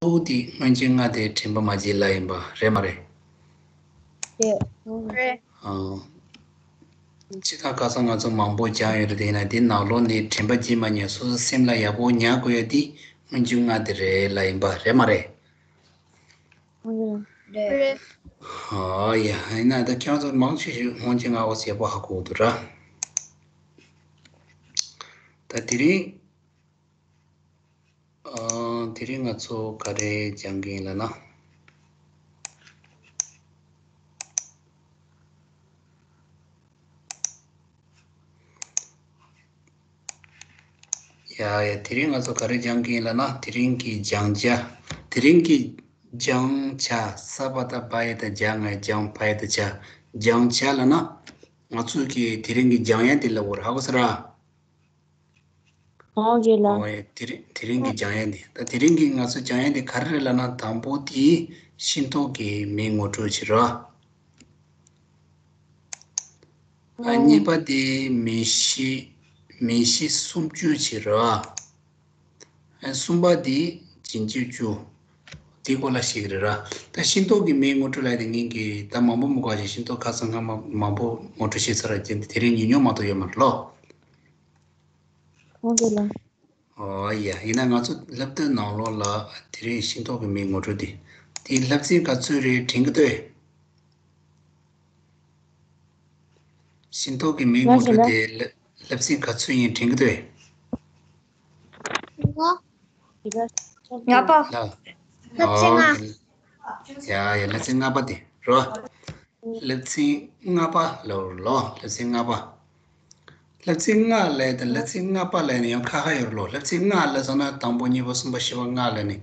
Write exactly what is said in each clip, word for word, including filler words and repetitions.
པོ་དེ་སྔོན་བྱུང་ལྔ་དེ་དྲན་པ་མ་བརྗེད་ལ་ཡིན་པ་རེད་མ་རེད། རེད། ཨང་། སྤྱིར་བཏང་ཁ་སང་ང་ཚོ་མང་པོ་སྦྱངས་ཡོད་རེད། དེ་ཡིན་ན་དེ་ནང་ལོགས་ནས་དྲན་པ་བརྗེད་མ་ཉན། སོ་སོ་སེམས་ལ་ཡག་པོ་ཉར་དགོས་ཡ་དེ་སྔོན་བྱུང་ལྔ་དེ་རེད་ལ་ཡིན་པ་རེད་མ་རེད། རེད། ཨོ་ཡ། ཡིན་ན་ད་ཁྱེད་རང་ཚོ་མང་ཆེ་ཤོས་སྔོན་བྱུང་ལྔ་འོ་ཟེར་པོ་ཧ་གོ་འདུག་ར། ད་དེ་རིང་། ཨ། དེ་རིང་ང་ཚོ་ག་རེ་སྦྱང་གི་ཡིན་ལབ་ན། ཡ་ཡ། དེ་རིང་ང་ཚོ་ག་རེ་སྦྱང་གི་ཡིན་ལབ་ན། དེ་རིང་གི་སྦྱང་བྱ། དེ་རིང་གི་སྦྱང་བྱ། ས་པ་ད་བ་ཡ་ད་བྱ། ང་སྦྱང་བ་ཡ་ད་བྱ། སྦྱང་བྱ་ལབ་ན། ང་ཚོ་གི་དེ་རིང་གི་སྦྱང་ཡ་དེ་ལབ་དགོས་རེད། ཧ་གོ་སོང་ར། ཨོ་རྒན་ལགས། ཨོ་ཡ། དེ་རིང་དེ་རིང་གི་སྦྱང་ཡ་འདི། ད་དེ་རིང་གི་ང་ཚོ་སྦྱང་ཡ་འདི་ག་རེ་རེད་ལབ་ན། དང་པོ་དེ་ཤིང་ཏོག་གི་མིང་ངོ་སྤྲོད་བྱེད་རོགས། ཨ། གཉིས་པ་དེ་མིང་གཞི། མིང་གཞི་སུམ་ཅུ་བྱེད་རོགས། ཨ། གསུམ་པ་དེ་རྗེས་འཇུག་བཅུ། དེའི་སྐོར་ལ་ཤེས་ཀྱི་རེད་ར། ད་ཤིང་ཏོག་གི་མིང་ངོ་སྤྲོད་ལབ་ཡ་དེ་ངེད་ཀྱིས་ད་མང་པོ་མི་དགོས་ཤིང་། ཤིང་ཏོག་ཁ་སང་སྔ་མ་མང་པོ་ངོ་སྤྲོད་བྱས་ཚར་ར། དེ་དེ་རིང་ཉུང་ཉུང་མ་གཏོགས་ཡོད་མ་རེད་ལོ། ཨོ་རྒན་ལགས། ཨོ་ཡ། ཡིན་ན་ང་ཚོ་སློབ་དེབ་ནང་ལོགས་ལ་དེ་རིང་ཤིང་ཏོག་གི་མིང་ངོ་སྤྲོད་དེ། དེ་སློབ་ཚན་ག་ཚོད་རེད་དྲན་གྱི་འདུག། ཤིང་ཏོག་གི་མིང་ངོ་སྤྲོད་དེ་སློབ་སློབ་ཚན་ག་ཚོད་ཡིན་དྲན་གྱི་འདུག། ལྔ་པ། ལ། སློབ་ཚན་ལྔ། ཨོ་ཡ་ཡ། སློབ་ཚན་ལྔ་པ་དེ་རོ། སློབ་ཚན་ལྔ་པ་ལབ་རོགས། སློབ་ཚན་ལྔ་པ། སློབ་ཚན་ལྔ་ལབ་དང་སློབ་ཚན་ལྔ་པ་ལབ་ནས་ཡང་ཁ་ཁ་ཡོད་རེད་ལོ། སློབ་ཚན་ལྔ་ལབ་སོང་ན་དང་པོ་གཉིས་པ་གསུམ་པ་བཞི་པ་ལྔ་ལབ་ནས།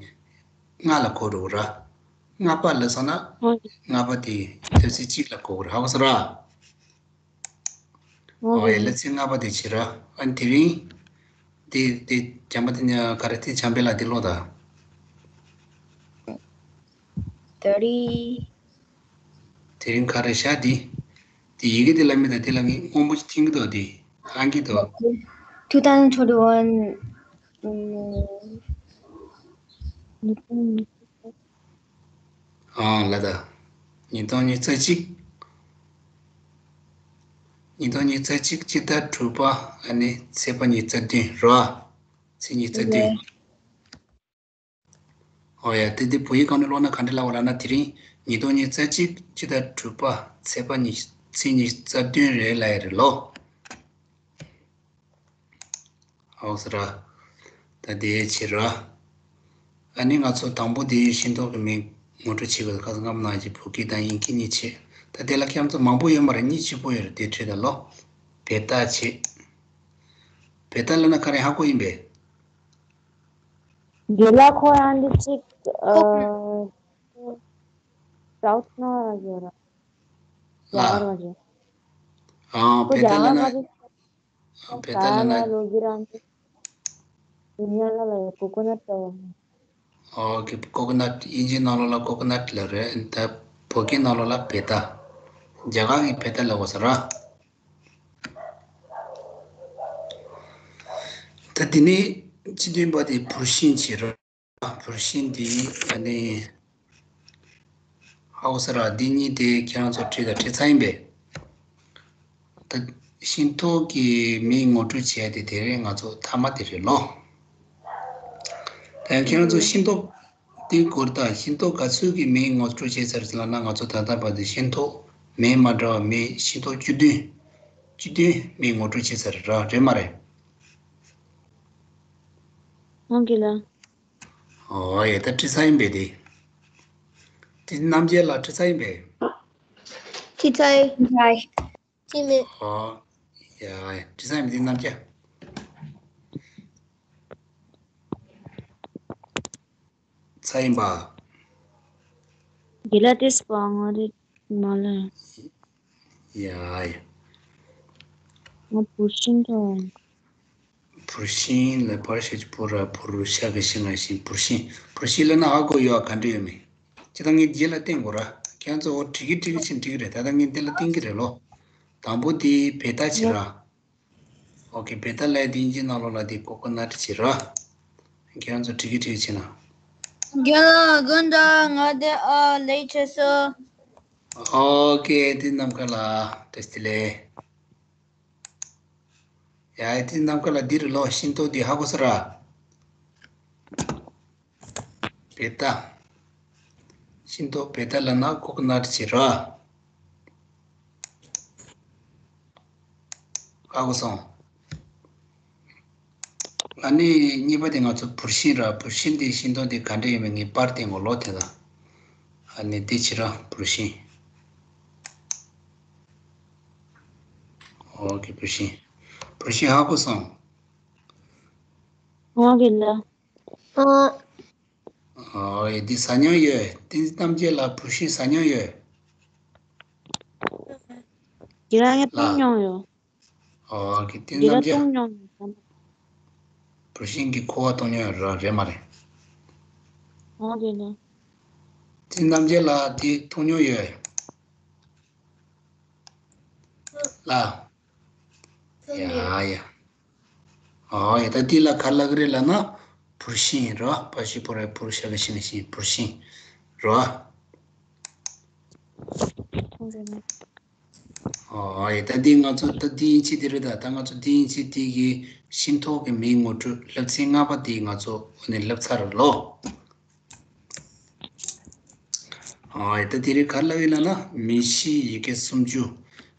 ལྔ་ལ་གོ་འགྲོ་གི་ར། ལྔ་པ་ལབ་སོང་ན་ལྔ་པ་དེ་སློབ་ཚན་གཅིག་ལ་གོ་གི་ར། ཧ་གོ་སོང་ར། ཨོ་ཡ། སློབ་ཚན་ལྔ་པ་དེ་བྱེད་ར། ཨ་ནི་དེ་རིང་དེ་དེ་བྱམས་པ་དེ་ཉ་ག་རེ་དེ་བྱམས་པའི་ལ་དེ་ཀློག་དང་། དེ་རིང་། དེ་རིང་ག་རེ་ཤག་དེ། དེ་ཡི་གེ་དེ་ལ་མི་དང་དེ་ལ་ངས་སྔོན་པོ་ཅིག་མཐུན་གྱི་འདུག། དེ་ཨང་ཀི་འདུག། two thousand twenty-one, ཨུམ། ཨང་། ལ་ད། ཉིས་སྟོང་ཉི་ཤུ་རྩ་གཅིག། ཉིས་སྟོང་ཉི་ཤུ་རྩ་གཅིག་སྤྱི་ཟླ་དྲུག་པ། ཨ་ནི་ཚེས་པ་ཉི་ཤུ་རྩ་བདུན་རོ། ཚེས་ཉི་ཤུ་རྩ་བདུན། ཨོ་ཡ། དེ་དེ་བོད་ཡིག་སྒང་ནས་ཀློག་ན་ག་འདྲ་ལབ་པ་ལབ་ན། དེ་རིང་ཉིས་སྟོང་ཉི་ཤུ་རྩ་གཅིག་སྤྱི་ཟླ་དྲུག་པ་ཚེས་པ་ཉི་ཚེས་ཉི་ཤུ་རྩ་བདུན་རེད་ལབ་ཡ་རེད་ལོ། ཨོ་ཟེར་ར། ད་དེ་བྱེད་ར། ཨ་ནི་ང་ཚོ་དང་པོ་དེ་ཤིང་ཏོག་གི་མིང་ངོ་སྤྲོད་བྱེད་དགོས། ཁ་སང་སྔ་མོ་ནང་བཞིན་བོད་སྐད་དང་དབྱིན་སྐད་གཉིས་བྱེད། ད་དེ་ལ་ཁྱེད་རང་ཚོ་མང་པོ་ཡོད་མ་རེད། གཉིས་གཅིག་པོ་ཡོད་རེད། དེ་ཁྲིད་ད་ལོ། བེ་ཏ་བྱེད། བེ་ཏ་ལབ་ན་ག་རེ་ཧ་གོ་ཡིན་པས། རྒན་ལགས། ཁོ་རང་འདི་གཅིག་ཨ། ཀོ་ཀོ་ནཊ་ལ་ཡོད་ར། ལ། རྒྱ་གར་བ་རེད། ཨ། ཁོ་བེ་ཏ་རྒྱ་ལབ་ན། གར་བ་རེད། ཨ། བེ་ཏ་ལབ་ན། ལ་ལོ་གི་རང་འདི། ཉ་ལ་ལ་ཡོད། ཀོ་ཀོ་ནཊ་ལ་ཡོད། ཨོ་ཀེ། ཀོ་ཀོ་ནཊ། དབྱིན་ཇིའི་ནང་ལོགས་ལ་ཀོ་ཀོ་ནཊ་ལབ་རེད། ད་བོད་སྐད་ནང་ལོགས་ལ་བེ་ཏ། རྒྱ་གར་གྱི་བེ་ཏ་ལབ་དགོས་ས་ར། ད་དེ་ནས་སྤྱི་བདུན་པ་དེ་བུར་ཤིང་བྱེད་ར། བུར་ཤིང་དེ་ཨ་ནི་ཧ་གོ་སོང་ར། འདི་གཉིས་དེ་ཁྱེད་རང་ཚོ་ཁྲིད་དང་ཁྲིད་ཚར་ཡིན་པས། ད་ཤིང་ཏོག་གི་མིང་ངོ་སྤྲོད་བྱས་ཏེ་དེ་རིང་ང་ཚོ་མཐའ་མ་དེ་རེད་ལོ། ད་ཡང་ཁྱེད་རང་ཚོ་ཤིང་ཏོག་དེ་སྐོར། ད་ཤིང་ཏོག་ག་ཚོད་ཀྱི་མིང་ངོ་སྤྲོད་བྱས་ཚར་ཟེར་ལབ་ན། ང་ཚོ་ད་ལྟ་བར་དུ་ཤིང་ཏོག་མིང་མ་འདྲ་བ་མིང་ཤིང་ཏོག་བཅུ་བདུན། བཅུ་བདུན་མིང་ངོ་སྤྲོད་བྱས་ཚར་ར། རེད་མ་རེད། ཨང་གི་ལ། ཨོ་ཡ། ད་ཁྲིད་ཚར་ཡིན་པས་དེ། དེ་རྣམ་རྒྱལ་ལགས་ཁྲིད་ཚར་ཡིན་པས། ཁྲིད་ཚར་ཡིན། ཁྲིད་མེད། ཨོ་ཡ་ཡ། ཁྲིད་ཚར་ཡིན་པས་དེ་རྣམ་རྒྱལ། ཚར་ཡིན་པ། རྒན་ལགས་དེ་སྤང་བ་རེད་མ་ལ། ཡ་ཡ། ང་བུར་ཤིང་དང་། བུར་ཤིང་ལ་བར་ཤ་གི་བུ་ར། བུར་ཤ་གི་ཤིང་ལ་ཤིང་། བུར་ཤིང་། བུར་ཤིང་ལབ་ན་ཧ་གོ་ཡོད་ཨ། ག་འདྲ་ཡོད་མེད། ཅི་ད་ངས་རྗེས་ལ་བསྟན་དགོས་ར། ཁྱེད་ཚོ་འོ་འགྲིག་གི་འགྲིག་གི་ཕྱིན་འགྲིག་གི་རེད། ད་ལྟ་ངས་འདི་ལ་བསྟན་གི་རེད་ལོ། དང་པོ་དེ་བེ་ཏ་བྱེད་ར། ཨོ་ཀེ། བེ་ཏ་ལབ་དེ་དབྱིན་ཇི་ནང་ལོགས་ལ་དེ་ཀོ་ཀོ་ནཊ་བྱེད་ར། ཁྱེད་རང་ཚོ་འགྲིག་གི་འགྲིག་གི་ཕྱིན་ན། རྒན་ལགས་དགོངས་དག་ང་དེ་ཨ་ལེགས་ཆེ་སོ། ཨོ་ཀེ། དེ་ནམ་མཁའ་ལ་བཀྲ་ཤིས་བདེ་ལེགས། ཡ་དེ་ནམ་མཁའ་ལ་འདི་རུ་ལོ་ཤིང་ཏོག་འདི་ཧ་གོ་སོང་ར། བེ་ཏ། ཤིང་ཏོག་བེ་ཏ་ལབ་ན་ཀོ་ཀོ་ནཊ་ཟེར་ར། ཧ་གོ་སོང་། ཨ་ནི་གཉིས་པ་དེ་ང་ཚོ་བུར་ཤིང་ར། བུར་ཤིང་དེ་ཤིང་ཏོག་དེ་ག་འདྲ་ཡིན་མིན་ངས་པར་དེ་ངོ་ལོག་དེ་དང་། ཨ་ནི་དེ་ཕྱི་ར་བུར་ཤིང་། ཨོ་ཀེ། བུར་ཤིང་། བུར་ཤིང་ཧ་གོ་སོང་། ཨོ་ཀེ་ལ། ཨོ། ཨོ་ཡ། འདི་ཟ་མྱོང་ཡོད། བསྟན་འཛིན་རྣམ་རྒྱལ་ལགས་བུར་ཤིང་ཟ་མྱོང་ཡོད། དེ་རང་ངས་བཏུང་མྱོང་ཡོད། ཨོ་ཀེ། བསྟན་འཛིན་རྣམ་རྒྱལ། བཏུང་མྱོང་ཡོད། བུར་ཤིང་གི་ཁུ་བ་བཏུང་མྱོང་ཡོད་ར། རེད་མ་རེད། ཨོ་དེ་ནི། བསྟན་འཛིན་རྣམ་རྒྱལ་ལགས་དེ་བཏུང་མྱོང་ཡོད། ལ། ཡ་ཡ། ཨོ་ཡ། ད་འདི་ལ་ག་ལབ་ཀྱི་རེད་ལབ་ན། བུར་ཤིང་རོ། བ་ཞབས་ཀྱུ་བོ་ར་ཡ། བུར། ཤ་ག་ཤི་ང་ཤིང་། བུར་ཤིང་རོ། ཨོ་ཡ། ད་འདི་ང་ཚོ་ད་འདི་དབྱིན་ཇི་འདི་རེད། ད་ད་ང་ཚོ་འདི་དབྱིན་ཇི་འདི་གི་ཤིང་ཏོག་གི་མིང་ངོ་སྤྲོད་བསླབ་ཚན་ལྔ་པ་འདི་ང་ཚོ་འོ་ནས་བསླབ་ཚར་རེད་ལོ། ཨ། ད་དེ་རིང་ག་རེ་ལབ་ཡོད་ལབ་ན། མིང་གཞིའི་ཡི་གེ་སུམ་ཅུ།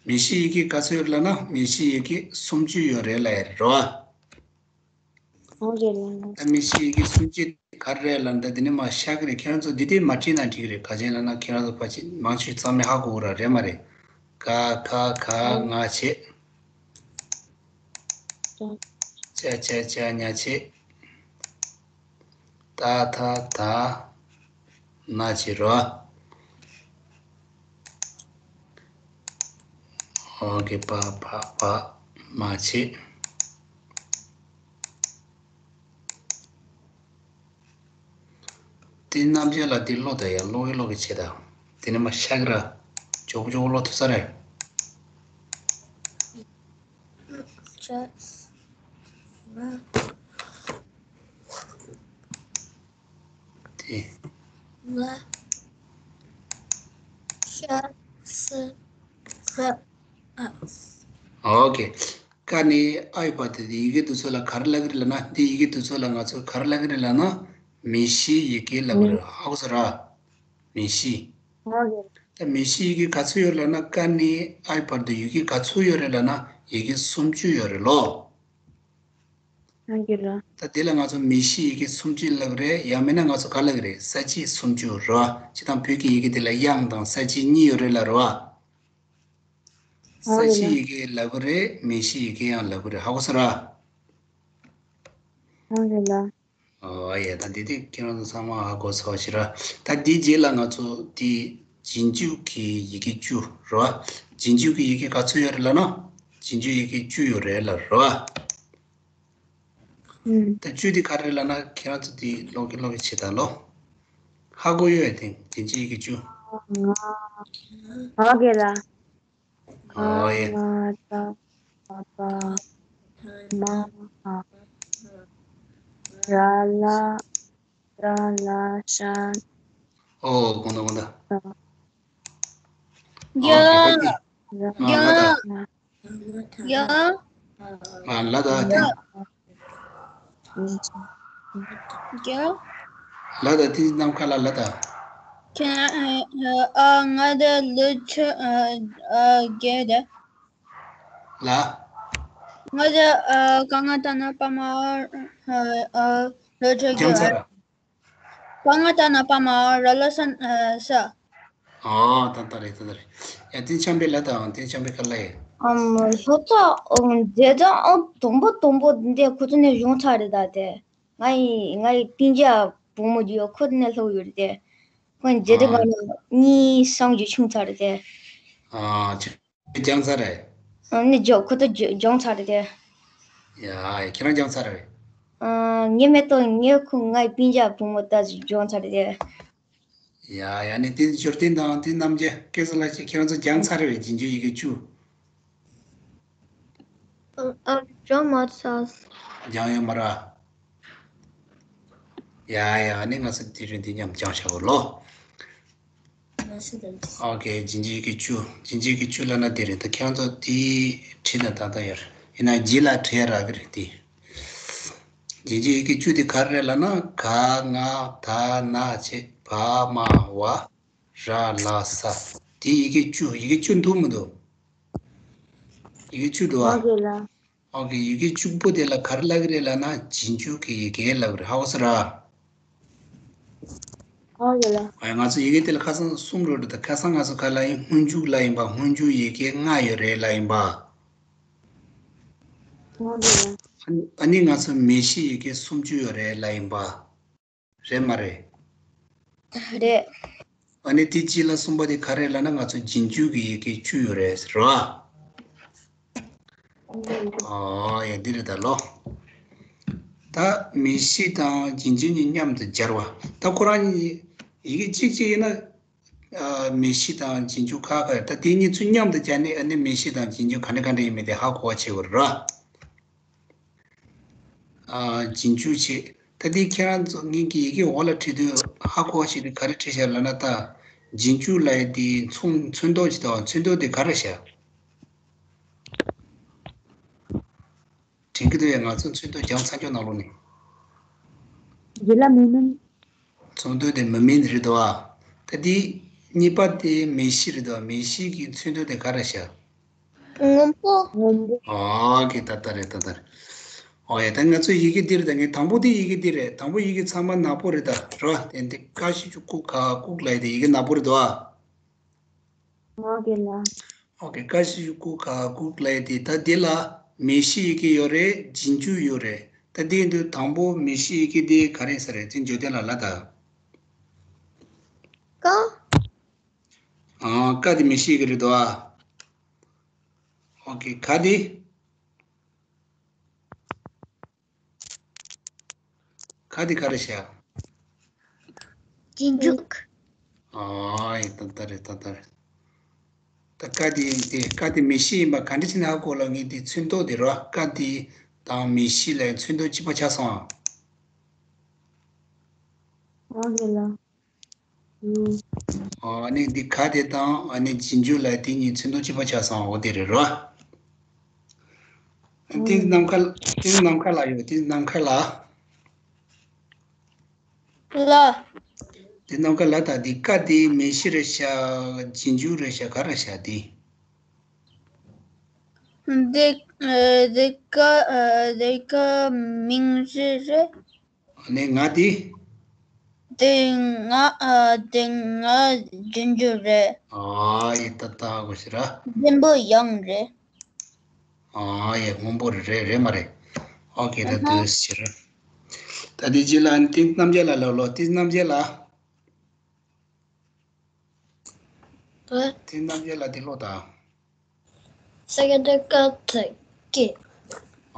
མིང་གཞིའི་ཡི་གེ་ག་ཚོད་ཡོད་ལབ་ན། མིང་གཞིའི་ཡི་གེ་སུམ་ཅུ་ཡོད་རེད་ལབ་ཡོད་རེད་བ། ཨོ་རེད་ལ། ད་མིང་གཞིའི་ཡི་གེ་སུམ་ཅུ་ག་རེ་རེད་ལབ་ན། ད་དེ་ནས་མར་བཞག་གི་རེད། ཁྱེད་རང་ཚོ་འདི་དེ་མ་བྲིས་ན་འགྲིག་གི་རེད། ག་ཅི་ལབ་ན་ཁྱེད་རང་ཚོ་ཕལ་ཆེར་མང་ཆེ་ཚང་མས་ཧ་གོ་གི་ར། རེད་མ་རེད། ཀ་ཁ་ག་ང་བྱེད། ཅ་ཆ་ཇ་ཉ་བྱེད། ཏ་ཐ་ད་ན་བྱེད་རོ། ཨོ་ཀེ། པ་ཕ་བ་མ་བྱེད། དེ་རྣམ་རྒྱལ་ལགས་འདི་ཀློག་དང་ཡ། ཀློག་གི་ཀློག་གི་བྱེད་དང་། དེ་ནས་མར་བཞག་གི་ར། མགྱོགས་པོ་མགྱོགས་པོ་ཀློག་ཐུབ་ས་རེད། དེ། ཨོ་ཀེ། ཀ་ནས་ཨ་ཡི་བར་དེ། ཡི་གེ་འདི་ཚོ་ལ་ག་རེ་ལབ་ཀྱི་རེད་ལབ་ན། འདི་ཡི་གེ་འདི་ཚོ་ལ་ང་ཚོ་ག་རེ་ལབ་ཀྱི་རེད་ལབ་ན། མིང་གཞིའི་ཡི་གེ་ལབ་ཀྱི་རེད། ཧ་གོ་སོང་ར། མིང་གཞི། ད་མིང་གཞིའི་ཡི་གེ་ག་ཚོད་ཡོད་ལབ་ན། ཀ་ནས་ཨ་ཡི་བར་དུ་ཡི་གེ་ག་ཚོད་ཡོད་རེད་ལབ་ན། ཡི་གེ་སུམ་ཅུ་ཡོད་རེད་ལོ། ཨོ་ཀེ་ལ། ད་དེ་ལ་ང་ཚོ་མིང་གཞིའི་ཡི་གེ་སུམ་ཅུ་ལབ་ཀྱི་རེད། ཡང་མིན་ན་ང་ཚོ་ག་ལབ་ཀྱི་རེད། ས་བཅད་སུམ་ཅུ་རེད་བ། སྤྱིར་བཏང་བོད་ཀྱི་ཡི་གེ་དེ་ལ་དབྱངས་དང་ས་བཅད་གཉིས་ཡོད་རེད་ལབ་རེད་བ། ས་བཅད་ཡི་གེ་ལབ་ཀྱི་རེད། མིང་གཞིའི་ཡི་གེ་ཡང་ལབ་ཀྱི་རེད། ཧ་གོ་སོང་ར། ཨོ་ཀེ་ལ། ཨོ་ཡ། ད་འདི་དེ་ཁྱེད་རང་ཚོ་ཚང་མ་ཧ་གོ་ཚར་བ་ཞིག་ར། ད་འདིའི་རྗེས་ལ་ང་ཚོ་འདི་རྗེས་འཇུག་གི་ཡི་གེ་བཅུ་རེད་བ། རྗེས་འཇུག་གི་ཡི་གེ་ག་ཚོད་ཡོད་རེད་ལབ་ན། རྗེས་འཇུག་ཡི་གེ་བཅུ་ཡོད་རེད་ལབ་རེད་བ། ཨུམ། ད་བཅུ་དེ་ག་རེ་རེད་ལབ་ན། ཁྱེད་རང་ཚོ་འདི་ཀློག་གི་ཀློག་གི་བྱེད་དང་ལོ། ཧ་གོ་ཡོད་དེ། རྗེས་འཇུག་ཡི་གེ་བཅུ། ཨོ་ཀེ་ལ། ཨོ་ཡ། ཨ་ལ་ཏ་བ་བ་མ་ཧ་ར་ལ་ར་ལ་ཤ། ཨོ། དགོངས་དག་དགོངས་དག་ཏ། ཡ། ཨོ་ད་ཡ། ལ་ད། ཡ། ཨ་ལ་ད་དེ། ཡ། རྒྱ། ལ་ད་དེ་ནམ་མཁའ་ལ་ལ་ད། ཁྱེད་ཨ་ང་ད་ལུ་ཆ་ཨ་རྒྱ་ད། ལ། ང་ད་ཨ་ག་ང་ད་ན་པ་མ་ཨ་ལུ་ཆ་རྒྱ། རྒྱང་ཚ་ར། ག་ང་ད་ན་པ་མ་ར་ལ་ས་ཨ་ས། ཨོ་ད་ད་རེད་ད་ད་རེད། ཡ་དེ་ཆམ་པའི་ལ་ད། དེ་ཆམ་པའི་ཁ་ལ་ཡ། ཨམ་ལྷོ་ཐ་ཨོ་མཛེས་ལྗོངས་ཨོ་དང་པོ་དང་པོ་འདི་ཁོ་ཚོ་ནས་བྱུང་ཚར་རེད་ད་དེ། ང་ཡི་ང་ཡི་སྤུན་ཀྱག་བུ་མོ་རྒྱུ་ཁོ་ནས་ལྷོ་ཡོད་དེ། ཁོ་མཇལ་དུས་ཨ། གང་ན་གཉིས་སང་རྒྱུ་ཆུང་ཚར་དེ། ཨ་ཅི་རྒྱང་ཚར་རེད། ཨ་ནི་ཇོ་ཁོ་ཚོ་ཇོ་ཇོང་ཚར་དེ། ཡ་ཁྱེད་རང་རྒྱང་ཚར་རེད། ཨ་ངས་མེད་དོ་ངས་ཁོ་ང་ཡི་སྤུན་ཀྱག་བུ་མོ་ད་ཇོང་ཚར་དེ། ཡ་ཡ་ནི་དེ་འབྱོར་ལྡན་དང་དེ་རྣམ་རྒྱལ་སྐལ་བཟང་ལགས་ཀྱིས་ཁྱེད་རང་ཚོ་རྒྱང་ཚར་རེད་པས། རྗེས་འཇུག་ཡི་གེ་བཅུ། ཨ་ལྗང་མ་ཚ། ལྗང་ཡོད་མ་ར། ཡ་ཡ། ཨ་ནི་ང་ཚོ་དེ་རིང་འདི་མཉམ་སྦྱང་བྱ་བ་ལོ། ཨོ་ཁེ། རྗེས་འཇུག་ཡི་གེ་བཅུ། རྗེས་འཇུག་ཡི་གེ་བཅུ་ལབ་ན་དེ་རེད། ད་ཁྱེད་རང་ཚོ་དེ་བྲིས་ན་ད་ལྟ་ཡོད་རེད། ཡིན་ན་རྗེས་ལ་བྲིས་རག་གི་རེད་དེ། རྗེས་འཇུག་ཡི་གེ་བཅུ་དེ་ག་རེ་རེད་ལབ་ན། ག་ང་ད་ན་བྱས། བ་མ་བ་ར་ལ་ས། དེ་ཡི་གེ་བཅུ། ཡི་གེ་བཅུ་འདུག་མི་འདུག་ཡི་གེ་བཅུ་འདུག་ཨ། ཨོ་ཁེ། ཡི་གེ་བཅུ་པོ་དེ་ལ་ག་རེ་ལབ་ཀྱི་རེད་ལབ་ན། རྗེས་འཇུག་གི་ཡི་གེ་ལབ་ཀྱི་རེད། ཧ་གོ་སོང་ར། ཨོ་ཡ་ལ། ཨ་ང་ཚོ་ཡི་གེ་དེ་ལ་ཁ་སང་གསུམ་རེད་ད། ཁ་སང་ང་ཚོ་ག་ལབ་ཡིན། སྔོན་འཇུག་ལབ་ཡིན་པ། སྔོན་འཇུག་ཡི་གེ་ལྔ་ཡོད་རེད་ལབ་ཡིན་པ། ཨོ་ཡ་ལ། ཨ་ནི་ང་ཚོ་མིང་གཞི་ཡི་གེ་སུམ་ཅུ་ཡོད་རེད་ལབ་ཡིན་པ། རེད་མ་རེད། རེད། ཨ་ནི་དེ་གཅིག་ལ་གསུམ་པ་དེ་ག་རེ་ལབ་ན། ང་ཚོ་རྗེས་འཇུག་གི་ཡི་གེ་བཅུ་ཡོད་རེད་ཟེར་བ། ཨོ་ཡ། འདི་རེད་ད་ལོ། ད་མིང་གཞི་དང་རྗེས་འཇུག་གཉིས་མཉམ་དུ་སྦྱར་བ། ད་ཁོ་རང་གཉིས་ཡི་གེ་གཅིག་གཅིག་ཡིན་ན། ཨ་མིང་གཞི་དང་རྗེས་འཇུག་ཁ་ཁ་ཡོད། ད་དེ་གཉིས་ཚུར་མཉམ་དུ་སྦྱར་ནས། ཨ་ནི་མིང་གཞི་དང་རྗེས་འཇུག་ག་འདྲ་ག་འདྲ་ཡིན་མིན་དེ་ཧ་གོ་བ་བྱེད་དགོས་རེད་ར། ཨ་རྗེས་འཇུག་བྱེད། ད་འདི་ཁྱེད་རང་ཚོ་ངེད་ཀྱི་ཡི་གེ་འོག་ལ་བྲིས་དུས་ཧ་གོ་བ་ཞིག་དེ་ག་རེ་བྲིས་བཞག་ལབ་ན། ད་རྗེས་འཇུག་ལབ་ཡ་དེ་མཚུན་མཚོན་མདོག་ཅིག་དང་། མཚོན་མདོག་དེ་ག་རེ་བཞག་དྲན་གྱི་འདུག་ཡ། ང་ཚོ་མཚོན་མདོག་སྦྱངས་ཚར་ཀྱོག་ནང་ལོགས་ནས། རྗེས་ལ་མི་མིན། མཚོན་མདོག་དེ་མི་མིན་རེད་དོ། ཨ་ད་འདི་གཉིས་པ་དེ་མིང་གཞི་རེད་དོ། མིང་གཞི་གི་མཚོན་མདོག་དེ་ག་རེ་བཞག་སྔོན་པོ། སྔོན་པོ། ཨོ་ཁེ། ད་ལྟ་རེད། ད་ལྟ་རེད། ཨོ་ཡ། ད་ང་ཚོའི་ཡི་གེ་འདི་རེད། ད་ངས་དང་པོ་དེ་ཡི་གེ་འདི་རེད། དང་པོ་ཡི་གེ་ཚང་མ་ནག་པོ་རེད་ད་རོ། དེ་འདི་ཀ་ཞབས་ཀྱུ་ཀུ་ག་ཀུག་ལབ་ཡ་དེ་ཡི་གེ་ནག་པོ་རེད་དོ། ཨ་ཨོ་ཁེ་ལ། ཨོ་ཁེ། ཀ་ཞབས་ཀྱུ་ཀུ་ག་ཀུག་ལབ་ཡ་དེ། ད་འདི་ལ་མིང་གཞི་ཡི་གེ་ཡོད་རེད། རྗེས་འཇུག་ཡོད་རེད། ད་འདི་འདི་དང་པོ་མིང་གཞི་ཡི་གེ་དེ་ག་རེ་ཟེར་རེད། ཅིག་འཇོག་དེ་ལ་ལ་ད། ཀ། ཨ་ཀ་དེ་མིང་གཞི་ཡི་གེ་རེད་དོ། ཨ་ཨོ་ཁེ། ག་དེ། ག་དེ་ག་རེ་བྱ། རྗེས་འཇུག་ཨ་ཡེ། ད་ལྟ་རེད། ད་ལྟ་རེད། ད་ཀ་དེ་དེ་ཀ་དེ་མིང་གཞི་ཡིན་པ་ག་འདྲ་བྱས་ནས་ཧ་གོ་ལབ། ངས་དེ་མཚོན་མདོག་དེ་རོ། ཀ་དེ་དང་མིང་གཞི་ལ་མཚོན་མདོག་གཅིག་པ་ཆགས་སོང་ཨ། ཨོ་ཁེ་ལ། ཨ་ནི་འདི་ག་དེ་དང་ཨ་ནི་རྗེས་འཇུག་ལབ་ཡ་དེ་གཉིས་མཚོན་མདོག་གཅིག་པ་ཆགས་སོང་། འོ་དེ་རེད་རོ། དེ་ནམ་མཁའ། དེ་ནམ་མཁའ་ལ་ཡོད། དེ་ནམ་མཁའ་ལ། ལ། དེ་ནམ་མཁའ་ལ། ད་འདི་ཀ་དེ་མིང་གཞི་རེད་ཤག་རྗེས་འཇུག་རེད་ཤག་ག་རེ་ཤག་དེ། འདི་ཨ་འདི་ཀ་ཨ་འདི་ཀ་མིང་གཞི་རེད། ཨ་ནི་ང་དེ། དེ་ང་ཨ་དེ་ང་རྗེས་འཇུག་རེད། ཨ་ཡེ། ད་ལྟ་གོ་ཤི་ར། འཛིན་པོ་ཡང་རེད། ཨ་ཡེ། སྔོན་པོ་རེད། རེད་མ་རེད། ཨོ་ཁེ། ད་ཨ་ཧ། དུས་ཕྱིར། ད་དེ་རྗེས་ལ་ཏིང་རྣམ་རྒྱལ་ལ་ལབ་ལོ། ཏིང་རྣམ་རྒྱལ་ལ། ཨ། ཏིང་རྣམ་རྒྱལ་ལ་དེ་ཀློག་དང་། ས་ཀ་བཏགས་སྐ་ཐ་སྐེ།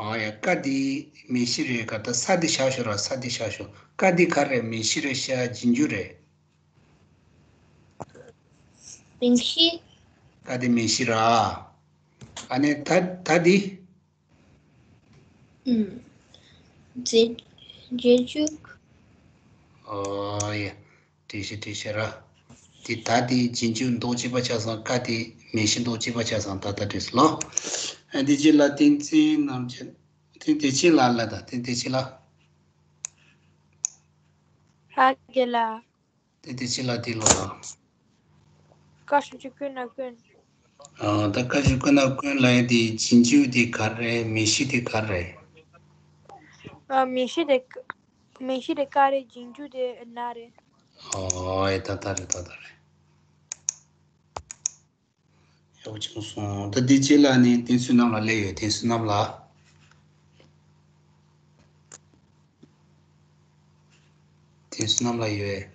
ཨ་ཡ། སྐ་འདི་མིང་གཞི་རེད་ག་ད་ས་འདི་བཞག་ཤོག་ར། ས་འདི་བཞག་ཤོག་སྐ་འདི་ག་རེད། མིང་གཞི་རེད་ཤག་རྗེས་འཇུག་རེད། མིང་གཞི། སྐ་འདི་མིང་གཞི་ར། ཨ་ནི་ད་ད་འདི། ཨུམ། རྗེས་རྗེས་འཇུག་ཨ་ཡ། འགྲིག་ཤག་འགྲིག་ཤག་ར། འདི་ད་འདི་རྗེས་འཇུག་མདོག་གཅིག་པ་ཆགས་སོང་། སྐ་འདི་མིང་གཞི་མདོག་གཅིག་པ་ཆགས་སོང་། ད་ལྟ་འགྲིག་སོང་ལོ། ཨ་འདི་རྗེས་ལ་ཏིང་འཛིན་རྣམ་རྒྱལ། ཏིང་བདེ་ཆེན་ལགས་ལ། ད་ཏིང་བདེ་ཆེན་ལགས། ཧ་གེ་ལ། ཏིང་བདེ་ཆེན་ལགས་འདི་ཀློག་དང་། ཀ་ཞབས་ཀྱུ་ཀུ་ན་ཀུན། ཨ་ད་ཀ་ཞབས་ཀྱུ་ཀུ་ན་ཀུན་ལབ་ཡ་དེ་རྗེས་འཇུག་དེ་ག་རེ། མིང་གཞི་དེ་ག་རེ། ཨ་མིང་གཞི་དེ་མིང་གཞི་དེ་ཀ་རེད། རྗེས་འཇུག་དེ་ན་རེད། ཨོ་ཨེ། ད་ལྟ་རེད། ད་ལྟ་རེད། ཡག་པོ་བྱུང་སོང་། ད་འདི་རྗེས་ལ་ནི་ཏིང་བསོད་ནམས་ལགས་སླེབས་ཡོད། ཏིང་བསོད་ནམས་ལགས། ཏིང་བསོད་ནམས་ལགས་ཡོད།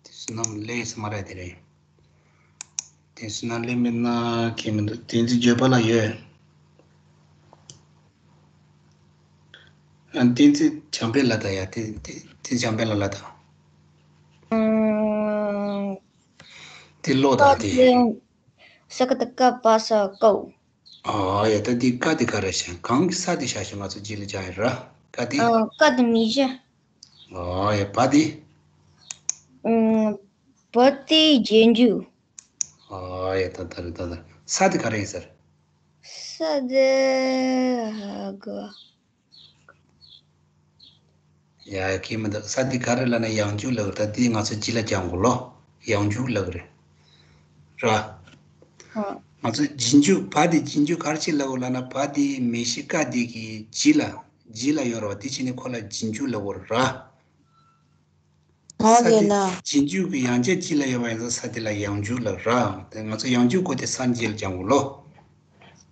ཏིང་བསོད་ནམས་སླེབས་ས་མ་རེད་དེ་རེད། ཏིང་བསོད་ནམས་སླེབས་མེད་ན་ཁྱད་མི་འདུག་ཏིང་འཛིན་འགྱོད་པ་ལགས་ཡོད། ཨ་ཏིང་འཛིན་བྱམས་པའི་ལ་ད་ཡ། ཏིང་ཏིང་འཛིན་བྱམས་པའི་ལ་ལ་ད། ཨུམ། དེ་ཀློག་དང་དེ། ས་ཀ་བཏགས་སྐ་པ་ས་ཀོ། ཨ་ཡ། ད་འདི་ཀ་འདི་ག་རེ་བྱས། གང་གི་ས་འདི་བཞག་ཤོག་ང་ཚོ་རྗེས་ལ་སྦྱང་ཡ་ར། ཀ་དེ། ཨ། ཀ་དེ་མི་བྱ། ཨོ་ཡ། བ་དེ། ཨ། བ་དེ་རྗེས་འཇུག་ཨོ་ཡ། ད་ད་རེད། ད་ད་ས་དེ་ག་རེ་ཡིན་ཟེར། ས་དེ། ཧ་གོ། ཡ། ཁྱད་མི་འདུག་ས་དེ་ག་རེ་ལབ་ན་ཡང་འཇུག་ལབ་རེད། ད་དེ་ང་ཚོ་རྗེས་ལ་སྦྱང་དགོས་ལོ། ཡང་འཇུག་ལབ་རེད། ར། ཨ། ང་ཚོ་རྗེས་འཇུག་བ་དེ་རྗེས་འཇུག་ག་རེ་བྱེད་ལབ་དགོས་ལབ་ན། བ་དེ་མིང་གཞི་ཀ་དེ་གི་རྗེས་ལ། རྗེས་ལ་ཡོད་རེད་བ། དེ་བྱས་ནས་ཁོ་ལ་རྗེས་འཇུག་ལབ་དགོས་རེད་ར། ཨོ་ས་དེ་ཡིན་ན། རྗེས་འཇུག་གི་ཡང་བསྐྱར་རྗེས་ལ་ཡོད་པ་ཡིན་ཙང་ས་དེ་ལ་ཡང་འཇུག་ལབ་ར། དེ་ང་ཚོ་ཡང་འཇུག་གོ་དེ་ས་རྗེས་ལ་སྦྱང་དགོས་ལོ།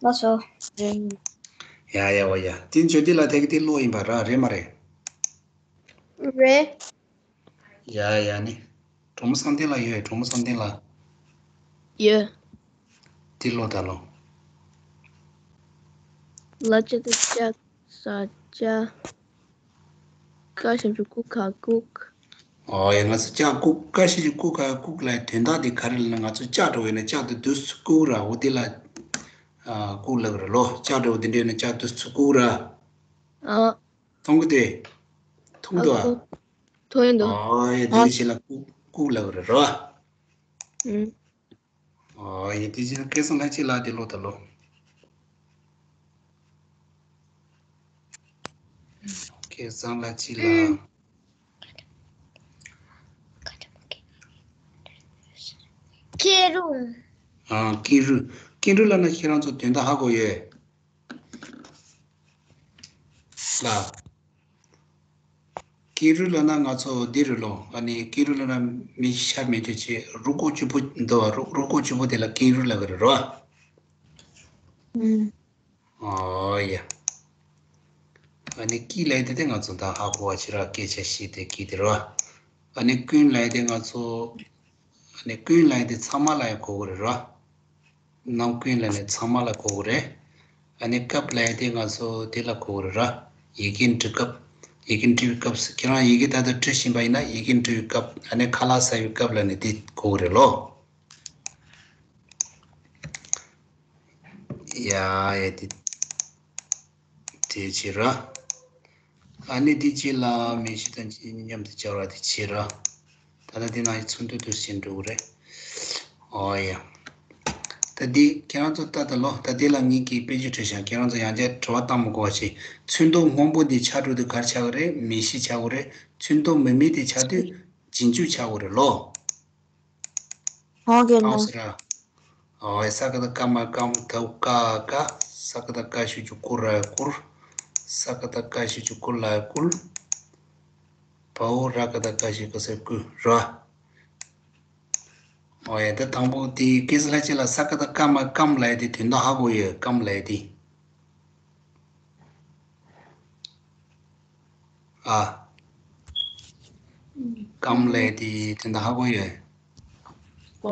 ལགས་སོ། ཡ་ཡ་བ་ཡ། དེ་འཇོ་དེ་ལ་དེ་གི་དེ་ཀློག་ཡིན་པ་ར། རེད་མ་རེད། རེད། ཡ་ཡ་ནི། གྲོ་མོ་བསམ་གཏན་ལ་ཡོད། གྲོ་མོ་བསམ་གཏན་ལ། ཡོད། དེ་ཀློག་ད་ལོ། ལ་ལྕགས་ལྟ་ལྕགས། ས་ལྕགས། ཀ་ཞབས་ཀྱུ་ཀུ་ག་ཀུག་ཨོ་ཡ། ང་ཚོ་ལྕགས་ལྐུགས། ཀ་ཞབས་ཀྱུ་ཀུ་ག་ཀུག་ལབ་དོན་དག་དེ་ག་རེ་ལབ་ན། ང་ཚོ་ལྕགས་འགྲོ་བས་ན་ལྕགས་དེ་འདུག་སེ་བཀུག་ར། འོ་དེ་ལ། ཨ། བཀུག་ལབ་རེད་ལོ། ལྕགས་འགྲོ་བ་དེ་འདྲ་ཡིན་ན་ལྕགས་འདུག་སེ་བཀུག་ར། ཨ། མཐོང་གི་དེ། མཐོང་གི་འདུག་ཨ། ཨ། མཐོང་ཡོད་འདུག་ཨོ་ཡ། དེ་ཨ། ཞིག་ལ་བཀུག་བཀུག་ལབ་རེད་ར། ཨུམ། ཨོ་ཡ། དེ་བཞིན་སྐལ་བཟང་ལྷ་གཅིག་ལགས་དེ་ཀློག་ད་ལོ། སྐལ་བཟང་ལྷ་གཅིག་ལགས། ཀེ་རུ། ཨ། ཀེ་རུ། ཀེ་རུ་ལབ་ན་ཁྱེད་རང་ཚོ་དོན་དག་ཧ་གོ་ཡོད། ལ། ཀེ་རུ་ལབ་ན་ང་ཚོ་འདི་རེད་ལོ། ཨ་ནི་ཀེ་རུ་ལབ་ན་མི་ཤ་མེད་དེ་ཆེ། རུས་ཁོག་བཅུ་པོ་འདུག་བ། རུས་རུས་ཁོག་བཅུ་པོ་དེ་ལ་ཀེ་རུ་ལབ་ཀྱི་རེད་རོ། ཨུམ། ཨོ་ཡ། ཨ་ནི་ཀི་ལབ་དེ་དེ་ང་ཚོ་ད་ཧ་གོ་བ་ཕྱི་ར་སྐད་ཆ་བཤད་དེ་ཀི་དེ་རོ། ཨ་ནི་ཀུན་ལབ་དེ་ང་ཚོ། ཨ་ནི་ཀུན་ལབ་དེ་ཚང་མ་ལ་ཡང་གོ་གི་རེད་རོ། རྣམ་ཀུན་ལབ་ནས་ཚང་མ་ལ་གོ་གི་རེད། ཨ་ནི་སྐབས་ལབ་ཡ་དེ་ང་ཚོ་དེ་ལ་གོ་གི་རེད་ར། ཡི་གེ་འབྲི་སྐབས། ཡི་གེ་འབྲི་བའི་སྐབས་སུ། ཁྱེད་རང་ཡི་གེ་ད་ལྟ་འབྲི་བཞིན་པ་ཡིན་ན་ཡི་གེ་འབྲི་བའི་སྐབས། ཨ་ནི་ཁ་ལག་ཟ་བའི་སྐབས་ལབ་ནས་དེ་གོ་གི་རེད་ལོ། ཡ་ཡ་དེ། དེ་བྱེད་ར། ཨ་ནི་འདི་གཅིག་ལ་མིང་གཞི་དང་མཉམ་དུ་སྦྱར་བ་དེ་བྱེད་ར། ད་ལྟ་འདི་ནང་གི་ཚུན་དུ་དུ་ཟིན་འགྲོ་གི་རེད། ཨོ་ཡ། ད་འདི་ཁྱེད་རང་ཚོ་ལྟ་ད་ལོ། ད་འདི་ལ་ངེད་ཀྱིས་དཔེ་ཆ་བྲིས་ཤག་ཁྱེད་རང་ཚོ་ཡང་བསྐྱར་དྲི་བ་བཏང་མི་དགོས་པ་བྱེད། ཚུན་དུ་སྔོན་པོ་འདི་ཆགས་འགྲོ་དུས་ག་རེ་ཆགས་ཀྱི་རེད། མིང་གཞི་ཆགས་ཀྱི་རེད། ཚུན་དུ་མི་མེད་དེ་ཆགས་དུས་རྗེས་འཇུག་ཆགས་ཀྱི་རེད་ལོ། ཧོ་གེ་ལ། ཨོ་ས་ར། ཨོ་ས་ཀ་བཏགས་སྐ་མ་སྐམ། ད་ཀ་ཀ། ས་ཀ་བཏགས་སྐ་ཞབས་ཀྱུ་སྐུ་ར་སྐུར། ས་ཀ་བཏགས་སྐ་ཞབས་ཀྱུ་སྐུ་ལ་སྐུལ། བའོ་ར་ཀ་བཏགས་རྒ་ཞབས་ཀྱུ་ག་ས་རྒྱུ་ར། ཨོ་ཡ། ད་དང་པོ་དེ་སྐལ་བཟང་ལྷ་གཅིག་ལགས། ས་ཀ་བཏགས་སྐ་མ་སྐམ་ལབ་ཡ་དེ་དོན་དག་ཧ་གོ་ཡོད། སྐམ་ལབ་ཡ་དེ། ཨ། སྐམ་ལབ་ཡ་དེ་དོན་དག་ཧ་གོ་ཡོད།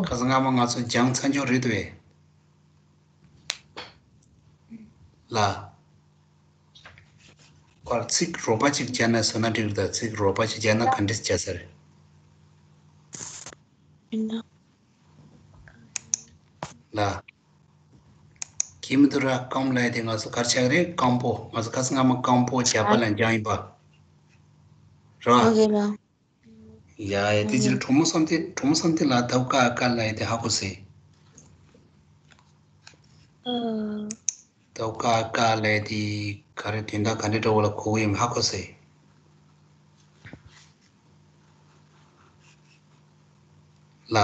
ཁ་སང་སྔ་མ་ང་ཚོ་སྦྱངས་ཚར་འཇོག་རེད་འདུག་བས། ལ། པར་ཚིག་རོགས་པ་གཅིག་སྦྱར་ན་བཟོ་ན་འགྲིག་རེད། ད་ཚིག་རོགས་པ་གཅིག་སྦྱར་ན་ག་འདྲས་སྦྱར་ས་རེད། ལ། ཁྱེད་མི་འདུག་ར། སྐམ་ལབ་ཡ་དེ་ང་ཚོ་ག་རེ་ཆགས་རེད། སྐམ་པོ། ང་ཚོ་ཁ་སང་སྔ་མ་སྐམ་པོ་བྱ་བ་ལ་འཇམ་ཡིན་པ། ར། ཨོ་ཁེ་ལ། ཡ་ཡ། དེ་ཕྱིར་གྲོ་མོ་བསམ་གཏན། གྲོ་མོ་བསམ་གཏན་ལགས། ད་ཀ་ཀ་ལབ་ཡ་དེ་ཧ་གོ་སོང་། ཨ། ད་ཀ་ཀ་ལབ་ཡ་དེ་ག་རེ། དོན་དག་ག་འདྲ་འདྲ་བོ་ལ་གོ་གི་ཡོད་མེད་ཧ་གོ་སོང་། ལ།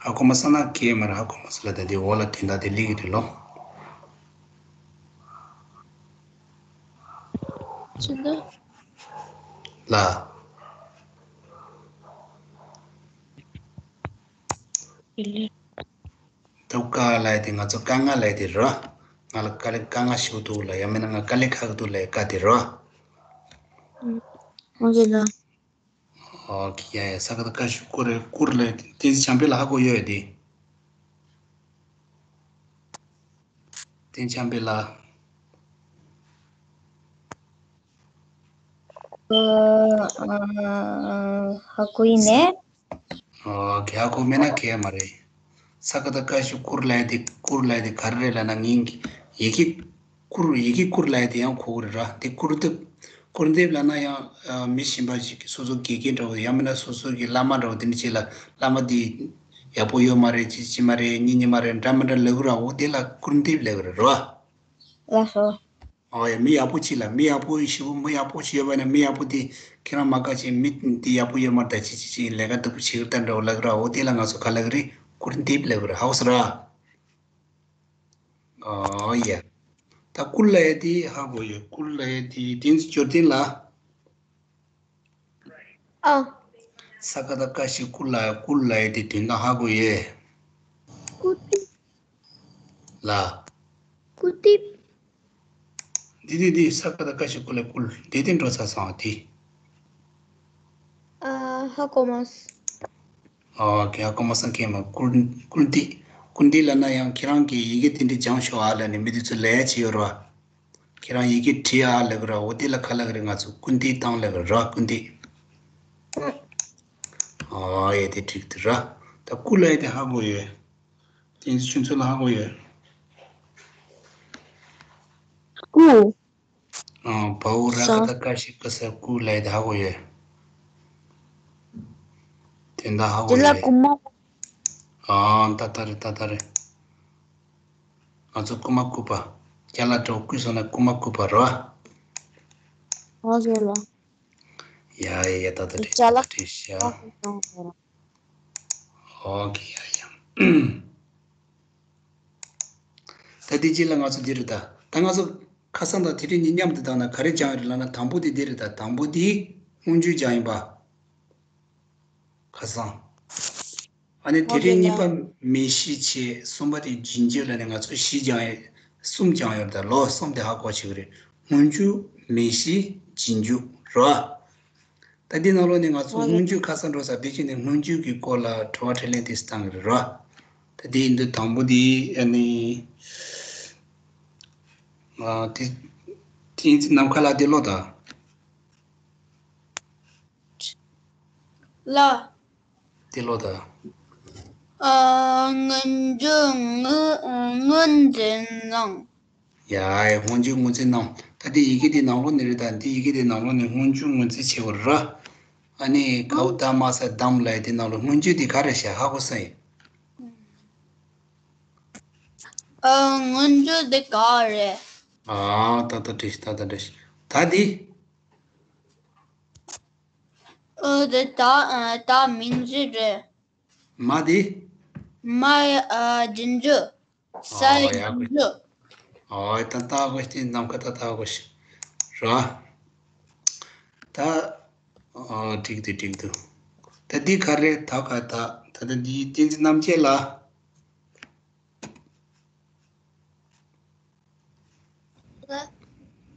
ཧ་གོ་མ་སོང་ན་གལ་མ་རེད། ཧ་གོ་མ་སོང་ལ་ད་དེ་འོག་ལ་དོན་དག་དེ་སླེབས་ཀྱི་རེད་ལོ། ཅི་འདྲ། ལ། ཨེ་ལེ། ད་ཀ་ལབ་ཡ་དེ་ང་ཚོ་དཀའ་ངལ་ལབ་ཡ་དེ་རེད། ང་ལ་དཀའ་ལས་དཀའ་ངལ་ཞིག་འདུག་ལ། ཡང་མིན་ན་ང་དཀའ་ལས་ཁག་འདུག་ལབ་ཡ་ཀ་དེ་རེད། ཨོ་ཁེ་ལ། ཨོ་ཁེ། ཡ་ཡ། ས་ཀ་བཏགས་སྐ་ཞབས་ཀྱུ་སྐུ་ར་སྐུར་ལབ་ཡ་དེ། བསྟན་འཛིན་བྱམས་པ་ལགས་ཧ་གོ་ཡོད་ཡ་དེ། བསྟན་འཛིན་བྱམས་པ་ལགས། ཨ། ཨ། ཧ་གོ་ཡིན་ནས། ཨོ་ཁེ། ཧ་གོ་མེད་ན་གལ་མ་རེད། ས་ཀ་བཏགས་སྐ་ཞབས་ཀྱུ་སྐུར་ལབ་ཡ་དེ། སྐུར་ལབ་ཡ་དེ་ག་རེ་རེད་ལབ་ན། ངས་ཡི་གེ་ བཀུར། ཡི་གེ་བཀུར་ལབ་ཡ་དེ་ཡང་གོ་གི་རེད་ར། དེ་བཀུར་འདེབས། བཀུར་འདེབས་ལབ་ན་ཡང་ཨ་མི་གཞན་པ་ཞིག་གིས་སོ་སོ་དགེ་རྒན་འདྲ་བོ། ཡང་མིན་ན་སོ་སོ་གི་བླ་མ་འདྲ་བོ་དེ་འདྲ་ཅིག་ལ། བླ་མ་འདི་ཡག་པོ་ཡོད་མ་རེད། ཅི་ཅི་མ་རེད། གཉིས་གཉིས་མ་རེད། འདྲ་མི་འདྲ་ལབ་གི་ར། འོ་དེ་ལ་བཀུར་འདེབས་ལབ་གི་རེད་ར། ལགས་སོ། ཨོ་ཡ། མི་ཡག་པོ་ཅིག་ལ། མི་ཡག་པོ་ཞེ་པོ། མི་ཡག་པོ་ཞིག་ཡོད་པ་ན། མི་ཡག་པོ་དེ་ཁྱེད་རང་མ་དགའ་ཅིག་མི་དེ་ཡག་པོ་ཡོད་མ་རེད། ད་ཅི་ཅི་ཅི་ལས་ཀ་སྡུག་པོ་བྱེད་ཀྱི་རེད་ད་འདྲ་བོ་ལབ་གི་ར། འོ་དེ་ལ་ང་ཚོ་ག་ལབ་གི་རེད། བཀུར་འདེབས་ལབ་གི་རེད། ཧ་གོ་སོང་ར། ཨོ་ཡ། ད་བཀུར་ལབ་ཡ་དེ་ཧ་གོ་ཡོད། བཀུར་ལབ་ཡ་དེ་དེ་ཚོ་འབྱོར་ལྡན་ལ། ཨ། ས་ཀ་བཏགས་སྐ་ཞབས་ཀྱུ་སྐུ་ལ། བཀུར་ལབ་ཡ་དེ་དོན་དག་ཧ་གོ་ཡོད། སྐུར་འདེབས། ལ། སྐུར་འདེབས། འདི་འདི་འདི་ས་ཀ་བཏགས་སྐ་ཞབས་ཀྱུ་སྐུ་ལ་བཀུར། འདི་དེ་འགྲོ་ཚར་སོང་། དེ། ཨ། ཧ་གོ་མ་སོང་། ཨོ་ཁེ། ཧ་གོ་མ་སོང་། ཁེ་མ། བཀུར། བཀུར་འདེབས། བཀུར་འདེབས་ལབ་ན་ཡང་ཁྱེད་རང་གིས་ཡི་གེ་དེ་འདྲ་སྦྱངས་ཤོག་ཨ་ལབ་ནས་མི་དེ་ཚོ་ལབ་ཡ་ཅིག་ཡོད་རེད་བ། ཁྱེད་རང་ཡི་གེ་བྲིས་ཨ་ལབ་གི་ར། འོ་དེ་ལ་ག་ལབ་གི་རེད། ང་ཚོ་བཀུར་འདེབས་བཏང་ལབ་གི་ར། བཀུར་འདེབས། ཨ་ཡ། དེ་འགྲིག་འདུག་ར། ད་བཀུར་ལབ་ཡ་དེ་ཧ་གོ་ཡོད། བསྟན་འཛིན་ཆོས་མཚོ་ལ་ཧ་གོ་ཡོད། སྐུ། ཨ། བའོ་ར་ག་བཏགས་སྐ་ཞབས་ཀྱུ་སྐུ་ས། སྐུ་ལབ་ཡ་དེ་ཧ་གོ་ཡོད། དོན་དག་ཧ་གོ་དེ་ལ་ཡོད། རྐུ་མ། ཨ། ཏག་ཏག་རེད། ཏག་ཏག་རེད། ང་ཚོ་རྐུ་མ་རྐུ་བ། ཅ་ལག་འདྲ་བོ་རྐུས་སོང་ན་རྐུ་མ་རྐུ་བ་རེད་བ། ཨོ་ཟེར་ལ། ཡ་ཡ་ཡ། ཏག་ཏག་རེད། ཅ་ལག་ཏག་ཏག་རེད་ཤག་ཨོ་ཁེ། ཡ་ཡ། ད་དེ་རྗེས་ལ་ང་ཚོ་འདི་རེད་ད། ད་ང་ཚོ་ཁ་སང་དང་དེ་རིང་གཉིས་མཉམ་དུ་བཏང་ན་ག་རེ་སྦྱངས་ཡོད་རེད་ལབ་ན། དང་པོ་དེ་འདི་རེད་ད། དང་པོ་དེ་སྔོན་འཇུག་སྦྱངས་ཡིན་པ། ཁ་སང་། ཨ་ནི་དེ་རིང་གཉིས་པ་མེ་བཞི་བྱས། གསུམ་པ་དེ་རྗེས་འཇུག་ལབ་ནས་ང་ཚོ་བཞི་སྦྱངས་ཡོད། གསུམ་སྦྱངས་ཡོད་རེད་ད། ལོ་གསུམ་དེ་ཧ་གོ་བྱེད་ཀྱི་རེད། སྔོན་འཇུག་མེ་བཞི་རྗེས་འཇུག་རེད་བ། ད་འདི་ནང་ལོགས་ནས་ང་ཚོ་སྔོན་འཇུག་ཁ་སང་འགྲོ་ས་དེ་བྱས་ནས་སྔོན་འཇུག་གི་སྐོར་ལ་དྲི་བ་དྲིས་ལན་དེ་བཏང་གི་རེད་ར། ད་དེ་ཡིན་དུས་དང་པོ་དེ་ཨ་ནི། ཨ། དེ་དེ་ནམ་མཁའ་ལ་དེ་ཀློག་དང་། ལ། དེ་ཀློག་དང་། ཨ། སྔོན་འཇུག་སྔོན། སྔོན་འཛིན་ནང་། ཡ་ཡ། སྔོན་འཇུག་སྔོན་འཛིན་ནང་། ད་དེ་ཡི་གེ་དེ་ནང་ལོགས་ནས་རེད་ད། འདི་ཡི་གེ་དེ་ནང་ལོགས་ནས་སྔོན་འཇུག་སྔོན་འཛིན་བྱེད་དགོས་ར། ཨ་ནི་གའུ་ད་མ་ས་དམ་ལབ་ཡ་དེ་ནང་ལོགས་སྔོན་འཇུག་དེ་ག་རེ་བྱ། ཧ་གོ་སོང་ཡིན། ཨ། སྔོན་འཇུག་དེ་ག་རེད། ཨ། ཏག་ཏག་འགྲིག་ཏག་ཏག་འགྲིག་ད་དེ། ཨ། དེ་ད་ཨ་ད་མིང་གཞི་རེད། མ་དེ། མ། ཨ། རྗེས་འཇུག་ས། ཨོ་ཡ། རྗེས་འཇུག་ཨོ་ཡ། ད་ལྟ་གོ་ཤིག་ནམ་མཁའ་ད་ལྟ་གོ་ཤིག་ར། ད། ཨོ། འགྲིག་འདུག་འགྲིག་འདུག་ད་འདི་ག་རེ། ད་ག་ད། ད་ལྟ་འདི་བསྟན་འཛིན་རྣམ་རྒྱལ་ལ། ད།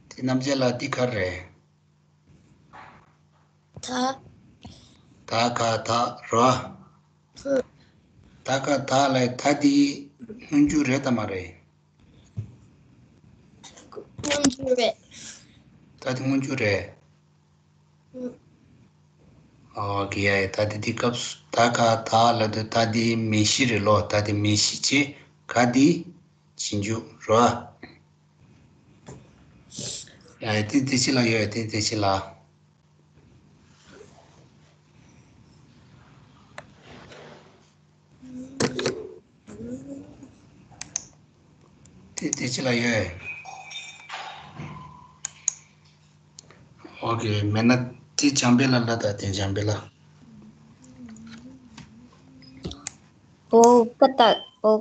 དེ་རྣམ་རྒྱལ་ལ་འདི་ག་རེ། ད། ད་ག་ད་ར། ཧུ། ད་ག་ད་ལ་ད་འདི་སྔོན་འཇུག་རེད་དམ་མ་རེད། སྔོན་འཇུག་རེད། ད་འདི་སྔོན་འཇུག་རེད། ཨོ་ཁེ། ཡ་ཡ། ད་དེ་དེ་སྐབས་སུ་ད་ག་ད་ལབ་དུས་ད་དེ་མེ་བཞི་རེད་ལོ། ད་དེ་མེ་བཞི་བྱས། ག་དེ་རྗེས་འཇུག་ར། ཡ་ཡ། དེ་དེ་ཕྱི་ལ་ཡོད། དེ་དེ་ཕྱི་ལ། དེ་དེ་ཕྱི་ལ་ཡོད། ཨོ་ཁེ། མེད་ན་དེ་འཇམ་དཔལ་ལ་ལ། ད་དེ་འཇམ་དཔལ་ལ། བའོ་ཀ་བཏགས་བའོ།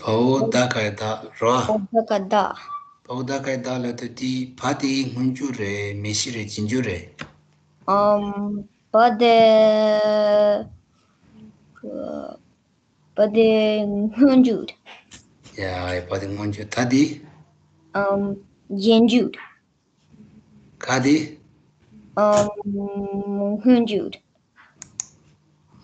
བའོ་ད་ག་ཡ་བདག་ར། བའོ་ད་ག་བདག་བའོ་ད་ག་ཡ་བདག་ལབ་དུས་དེ་བ་དེ་སྔོན་འཇུག་རེད། མེ་བཞི་རེད། རྗེས་འཇུག་རེད། ཨམ། བ་དེ། བ་དེ་སྔོན་འཇུག་ཡ་ཡ། བ་དེ་སྔོན་འཇུག་ད་དེ། ཨམ། རྗེས་འཇུག་ག་དེ། ཨམ། སྔོན་འཇུག་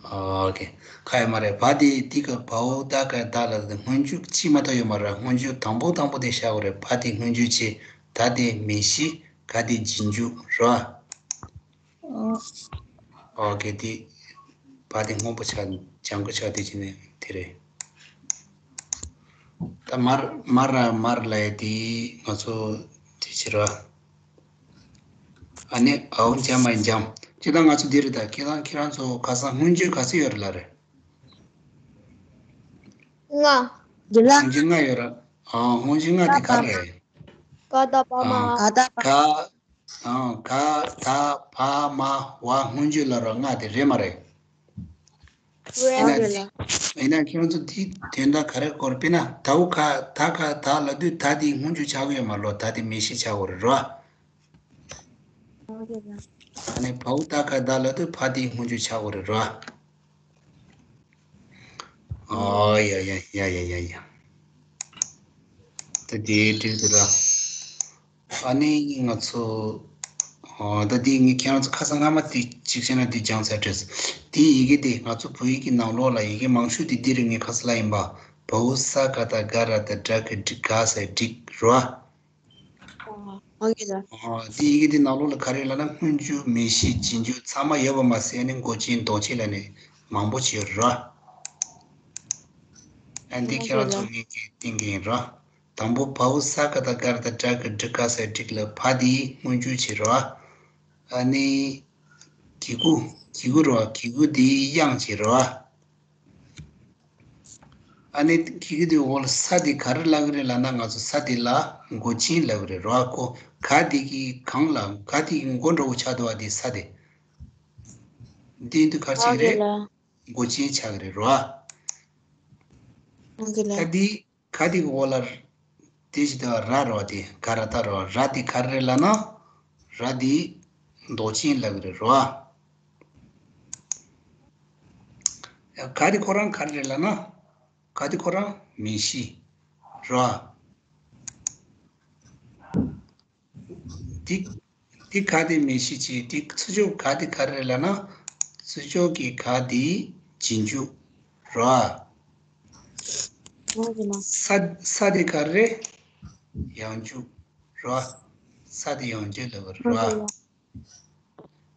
ཨོ་ཁེ། ག་ཡ་མ་རེད། བ་དེ་དེ་ག་བའོ་ད་ག་ཡ་བདག་ལ་སྔོན་འཇུག་གཅིག་མ་གཏོགས་ཡོད་མ་རེད། སྔོན་འཇུག་དང་པོ་དང་པོ་དེ་བཞག་དགོས་རེད། བ་དེ་སྔོན་འཇུག་བྱས། ད་དེ་མེ་བཞི། ག་དེ་རྗེས་འཇུག་ར། ཨོ་ཁེ། དེ་བ་དེ་སྔོན་པོ་ཆགས། ལྗང་ཁུ་ཆགས། དེ་བྱས་ནས་དེ་རེད། ད་མར་མར་ར་མར་ལ་ཡ་དེ་ང་ཚོ་དེ་བྱེད་ར། ཨ་ནི་ཨའོ་འཇམ་མ་འཇམ། ཅི་ད་ང་ཚོ་འདི་རེད། ད་ཁྱེད་རང་ཁྱེད་རང་ཚོ་ཁ་སང་སྔོན་བརྗོད་ག་ཚོད་ཡོད་རེད་ལ་རེད། ལྔ། འདི་ལ། སྔོན་བརྗོད་ལྔ་ཡོད་ར། ཨ་སྔོན་བརྗོད་ལྔ་དེ་ག་རེ་རེད། ག་ད་པ་མ། ཨ་ག་ད་པ། ག་ཨ་ག་ད་བ་མ་བ་སྔོན་བརྗོད་ལ་རོ་ལྔ་དེ་རེད་མ་རེད། རེད། ཡིན་ན་ཡིན་ན་ཁྱེད་རང་ཚོ་དེའི་དོན་དག་ག་རེ་སྐོར། དཔེར་ན་དའུ་ག་ད་ག་ད་ལབ་དུས་ད་དེ་སྔོན་འཇུག་ཆགས་ཀྱི་ཡོད་མ་རེད་ལོ། ད་དེ་མེ་ཤི་ཆགས་ཀྱི་རེད་རོ། ཨ་ནི་བའུ་ད་ག་ད་ལབ་དུས་ཕ་དེ་སྔོན་འཇུག་ཆགས་ཀྱི་རེད་རོ། ཨོ་ཡ་ཡ་ཡ་ཡ་ཡ་ཡ། ད་དེའི་དུས་དུ་ར། ཨ་ནི་ང་ཚོ་ཨོ་ད་དེ་ངས་ཁྱེད་རང་ཚོ་ཁ་སང་སྔ་མ་དེ་གཅིག་བྱས་ན་དེ་སྦྱངས་ཚར་བྲིས། དེ་ཡི་གེ་དེ་ང་ཚོ་བོད་ཡིག་གི་ནང་ལོགས་ལ་ཡི་གེ་མང་ཤོས་དེ་འདི་རེད། ངས་ཁ་སང་ལ་ཡིན་པ་བའུ་ས་ག་ད་ག་ར་ད་དྲ་གི་དྲི་ག་ས་དྲིག་རོ། ཨོ་ཡ་ལ། ཨོ་དེ་ཡི་གེ་དེ་ནང་ལོགས་ལ་ག་རེ་ལབ་ན་སྔོན་འཇུག་མེ་ཤི་རྗེས་འཇུག་ཚང་མ་ཡོད་པ་མ་ཟད་ནི་མགོ་ཅན་འདོགས་ཅན་ལ་ནི་མང་པོ་ཅིག་ཡོད་རོ། ཨ་འདི་ཁྱེད་རང་ཚོ་ངས་ཀྱི་བསྟན་གྱི་ཡིན་རོ། དང་པོ་བའུ་ས་ག་ད་ག་ར་ད་དྲ་གི་དྲི་ག་ས་དྲིག་ལ་ཕ་དེ་སྔོན་འཇུག་བྱེད་རོ། ཨ་ནི་གི་གུ་གི་གུ་རོ། གི་གུ་དེ་དབྱངས་བྱེད་རོ། ཨ་ནི་གི་གུ་དེ་འོག་ལ་ས་དེ་ག་རེ་ལབ་གི་རེད་ལབ་ན་ང་ཚོ་ས་དེ་ལ་མགོ་ཅན་ལབ་གི་རེད་རོ། ཁོ་ག་དེ་གི་གང་ལ་ག་དེ་གི་མགོ་འདྲ་བོ་ཆགས་འདུག་བ་དེ་ས་དེ། འདི་འདི་ག་རེ་ཆགས་ཀྱི་རེད། མགོ་ཅན་ཆགས་ཀྱི་རེད་རོ། ད་འདི་ག་དེ་གི་འོག་ལ་དེ་ཞིག་དེ་བ་ར་རོ། དེ་ག་ར་ད་རོ། ར་དེ་ག་རེ་རེད་ལབ་ན་ར་དེ་འདོགས་ཅན་ལབ་གི་རེད་རོ། ག་དེ་ཁོ་རང་ག་རེ་རེད་ལབ་ན་ག་དེ་ཁོ་རང་མེ་ཤི་རོ། འདི་འདི་ག་དེ་མེ་ཤི་བྱེད། འདི་ཚུར་ཕྱོགས་ག་དེ་ག་རེ་རེད་ལབ་ན་ཚུར་ཕྱོགས་ཀྱི་ག་དེ་རྗེས་འཇུག་རོ། ཨོ་ཡ་ལ། ས་ས་དེ་ག་རེ་རེད། ཡང་འཇུག་རོ། ས་དེ་ཡང་འཇུག་ལབ་པ་རེད་རོ།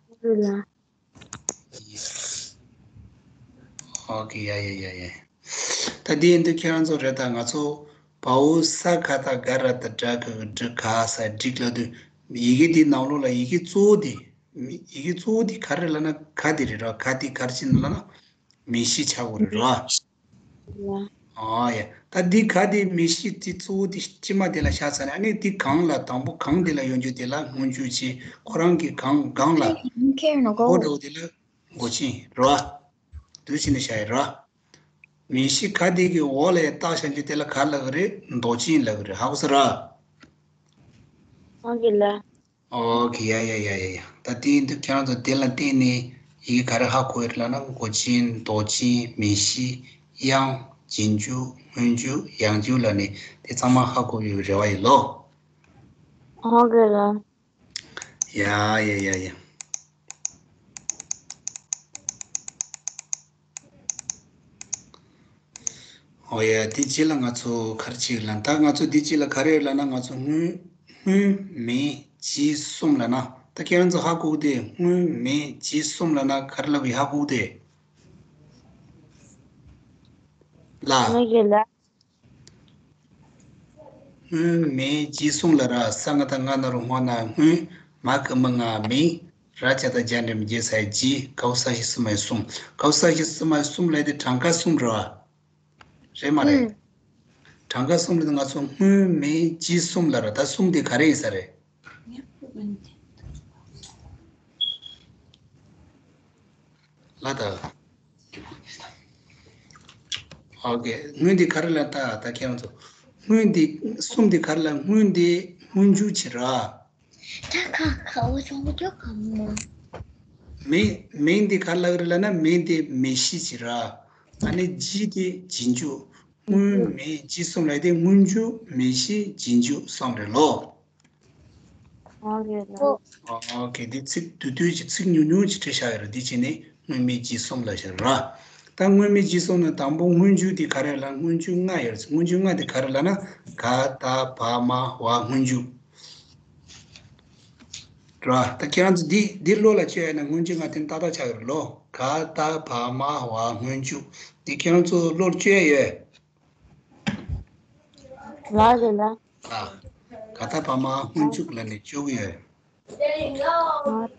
ཨོ་ཡ་ལ། ཨོ་ཁེ། ཡ་ཡ་ཡ་ཡ། ད་འདི་ཡིན་དུས་ཁྱེད་རང་ཚོ་རེད། ད་ང་ཚོ་བའུ་ས་ག་ད་ག་ར་ད་དྲ་གི་དྲི་ག་ས་དྲིག་ལབ་དུས་ཡི་གེ་འདི་ནང་ལོགས་ལ་ཡི་གེ་གཙོ་བོ་འདི་ཡི་གེ་གཙོ་བོ་འདི་ག་རེ་ལབ་ན་ག་འདི་རེད་རོ། ག་འདི་ག་རེ་བྱེད་ནི་ལབ་ན་མེ་ཤི་ཆགས་དགོས་རེད་རོ། ཨོ་ཡ། ད་འདི་ག་དེ་མེ་ཤི་དེ་གཙོ་བོ་དེ་ཕྱི་མ་དེ་ལ་བཞག་ཚར་ནས། ཨ་ནི་དེ་གང་ལ་དང་པོ་གང་དེ་ལ་ཡོང་རྒྱུ་དེ་ལ་སྔོན་འཇུག་བྱེད། ཁོ་རང་གི་གང་གང་ལ་མགོ་འདྲ་བོ་དེ་ལ་མགོ་ཅན་རོ། དུས་ཕྱིན་ནས་བཞག་ཡོད་རོ། མེ་ཤི་ག་དེ་གི་འོག་ལ་ཡ་བཏགས་བཞག་རྒྱུ་དེ་ལ་ག་ལབ་གི་རེད། འདོགས་ཅན་ལབ་གི་རེད། ཧ་གོ་སོང་ར། ཨོ་ཁེ་ལ། ཨོ་ཁེ། ཡ་ཡ་ཡ་ཡ་ཡ། ད་དེ་ཡིན་དུས་ཁྱེད་རང་ཚོ་དེ་ལ་བརྟེན་ནས་ཡི་གེ་ག་རེ་ཧ་གོ་ཡོད་ལབ་ན་མགོ་ཅན་འདོགས་ཅན་མེ་ཤི་དབྱངས་རྗེས་འཇུག་སྔོན་འཇུག་ཡང་འཇུག་ལབ་ནས་དེ་ཚང་མ་ཧ་གོ་ཡོད་རེ་བ་ཡོད་ལོ། ཨོ་ཁེ་ལ། ཡ་ཡ་ཡ་ཡ། ཨོ་ཡ། དེ་རྗེས་ལ་ང་ཚོ་ག་རེ་བྱེད་ལབ་ན། ད་ང་ཚོ་དེ་རྗེས་ལ་ག་རེ་ཡོད་ལབ་ན་ང་ཚོ་སྔོན་སྔོན་མེ་རྗེས་གསུམ་ལབ་ན། ད་ཁྱེད་རང་ཚོ་ཧ་གོ་གི་དེ། སྔོན་མེ་རྗེས་གསུམ་ལབ་ན་ག་རེ་ལབ་ཡིན་ཧ་གོ་གི་དེ་ལ། ངས་ལ། སྔོན་མེ་རྗེས་གསུམ་ལ་ར། ས་ང་ད་ང་ན་རོ་སྔོ་ན་སྔོན། མ་གི་མི་ང་མེ། ར་ཅ་ད་རྒྱ་འགྲེང་བུ་རྗེ་ས་ཡ་རྗེས། གའུ་ས་ཞི་སི་མ་ཡ་གསུམ། གའུ་ས་ཞི་སི་མ་ཡ་གསུམ་ལ་དེ་གྲངས་ཀ་གསུམ་རེད་བ། རེད་མ་རེད། ཨུམ། གྲངས་ཀ་གསུམ་ལ་དེ་ང་ཚོ་སྔོན་མེ་རྗེས་གསུམ་ལ་ར། ད་གསུམ་དེ་ག་རེ་ཡིན་ས་རེད། ལ་ད། ཨོ་ཁེ། སྔོན་དེ་ག་རེ་ལ། ད་ད་ཁྱེད་རང་ཚོ་སྔོན་དེ་གསུམ་དེ་ག་རེ་ལ། སྔོན་དེ་སྔོན་འཇུག་བྱེད་ར། ད་ཁ་ཁ་བ་ཆུང་བ་ཅོ་ག་མོ། མེ་མེ་འདི་ག་ལ་གི་རེད་ལབ་ན་མེ་འདི་མེ་ཤི་བྱེད་ར། ཨ་ནི་རྗེས་དེ་རྗེས་འཇུག་སྔོན་མེ་རྗེས་གསུམ་ལ་དེ་སྔོན་འཇུག་མེ་ཤི་རྗེས་འཇུག་གསུམ་རེད་ལོ། ཨོ་ཁེ་ལ། ཨོ་ཁེ། འདི་ཚིག་བསྡུས་བསྡུས་ཀྱི་ཚིག་ཉུང་ཉུང་ཅིག་བྲིས་བཞག་ཡོད་རེད། འདི་བྱས་ནས་སྔོན་མེ་རྗེས་གསུམ་ལ་བཞག་ར། ད་སྔོན་མེ་རྗེས་གསུམ་ནི་དང་པོ་སྔོན་འཇུག་དེ་ག་རེ་ལབ། སྔོན་འཇུག་ལྔ་ཡོད་རེད། སྔོན་འཇུག་ལྔ་དེ་ག་རེ་ལབ་ན་ག་ད་བ་མ་བ་སྔོན་འཇུག་ར། ད་ཁྱེད་རང་ཚོ་འདི་འདི་བློ་ལ་བཅོལ་ཡ་ན་སྔོན་འཇུག་ལྔ་དེ་ཏག་ཏག་ཆགས་ཡོད་རེད་ལོ། ག་ད་བ་མ་བ་སྔོན་འཇུག་འདི་ཁྱེད་རང་ཚོ་བློར་བཅོལ་ཡ་ཡོད། ལ་རེད་ལ། ཨ། ག་ད་བ་མ་སྔོན་འཇུག་ལ་ནི་བཅུག་ཡོད། ཨ།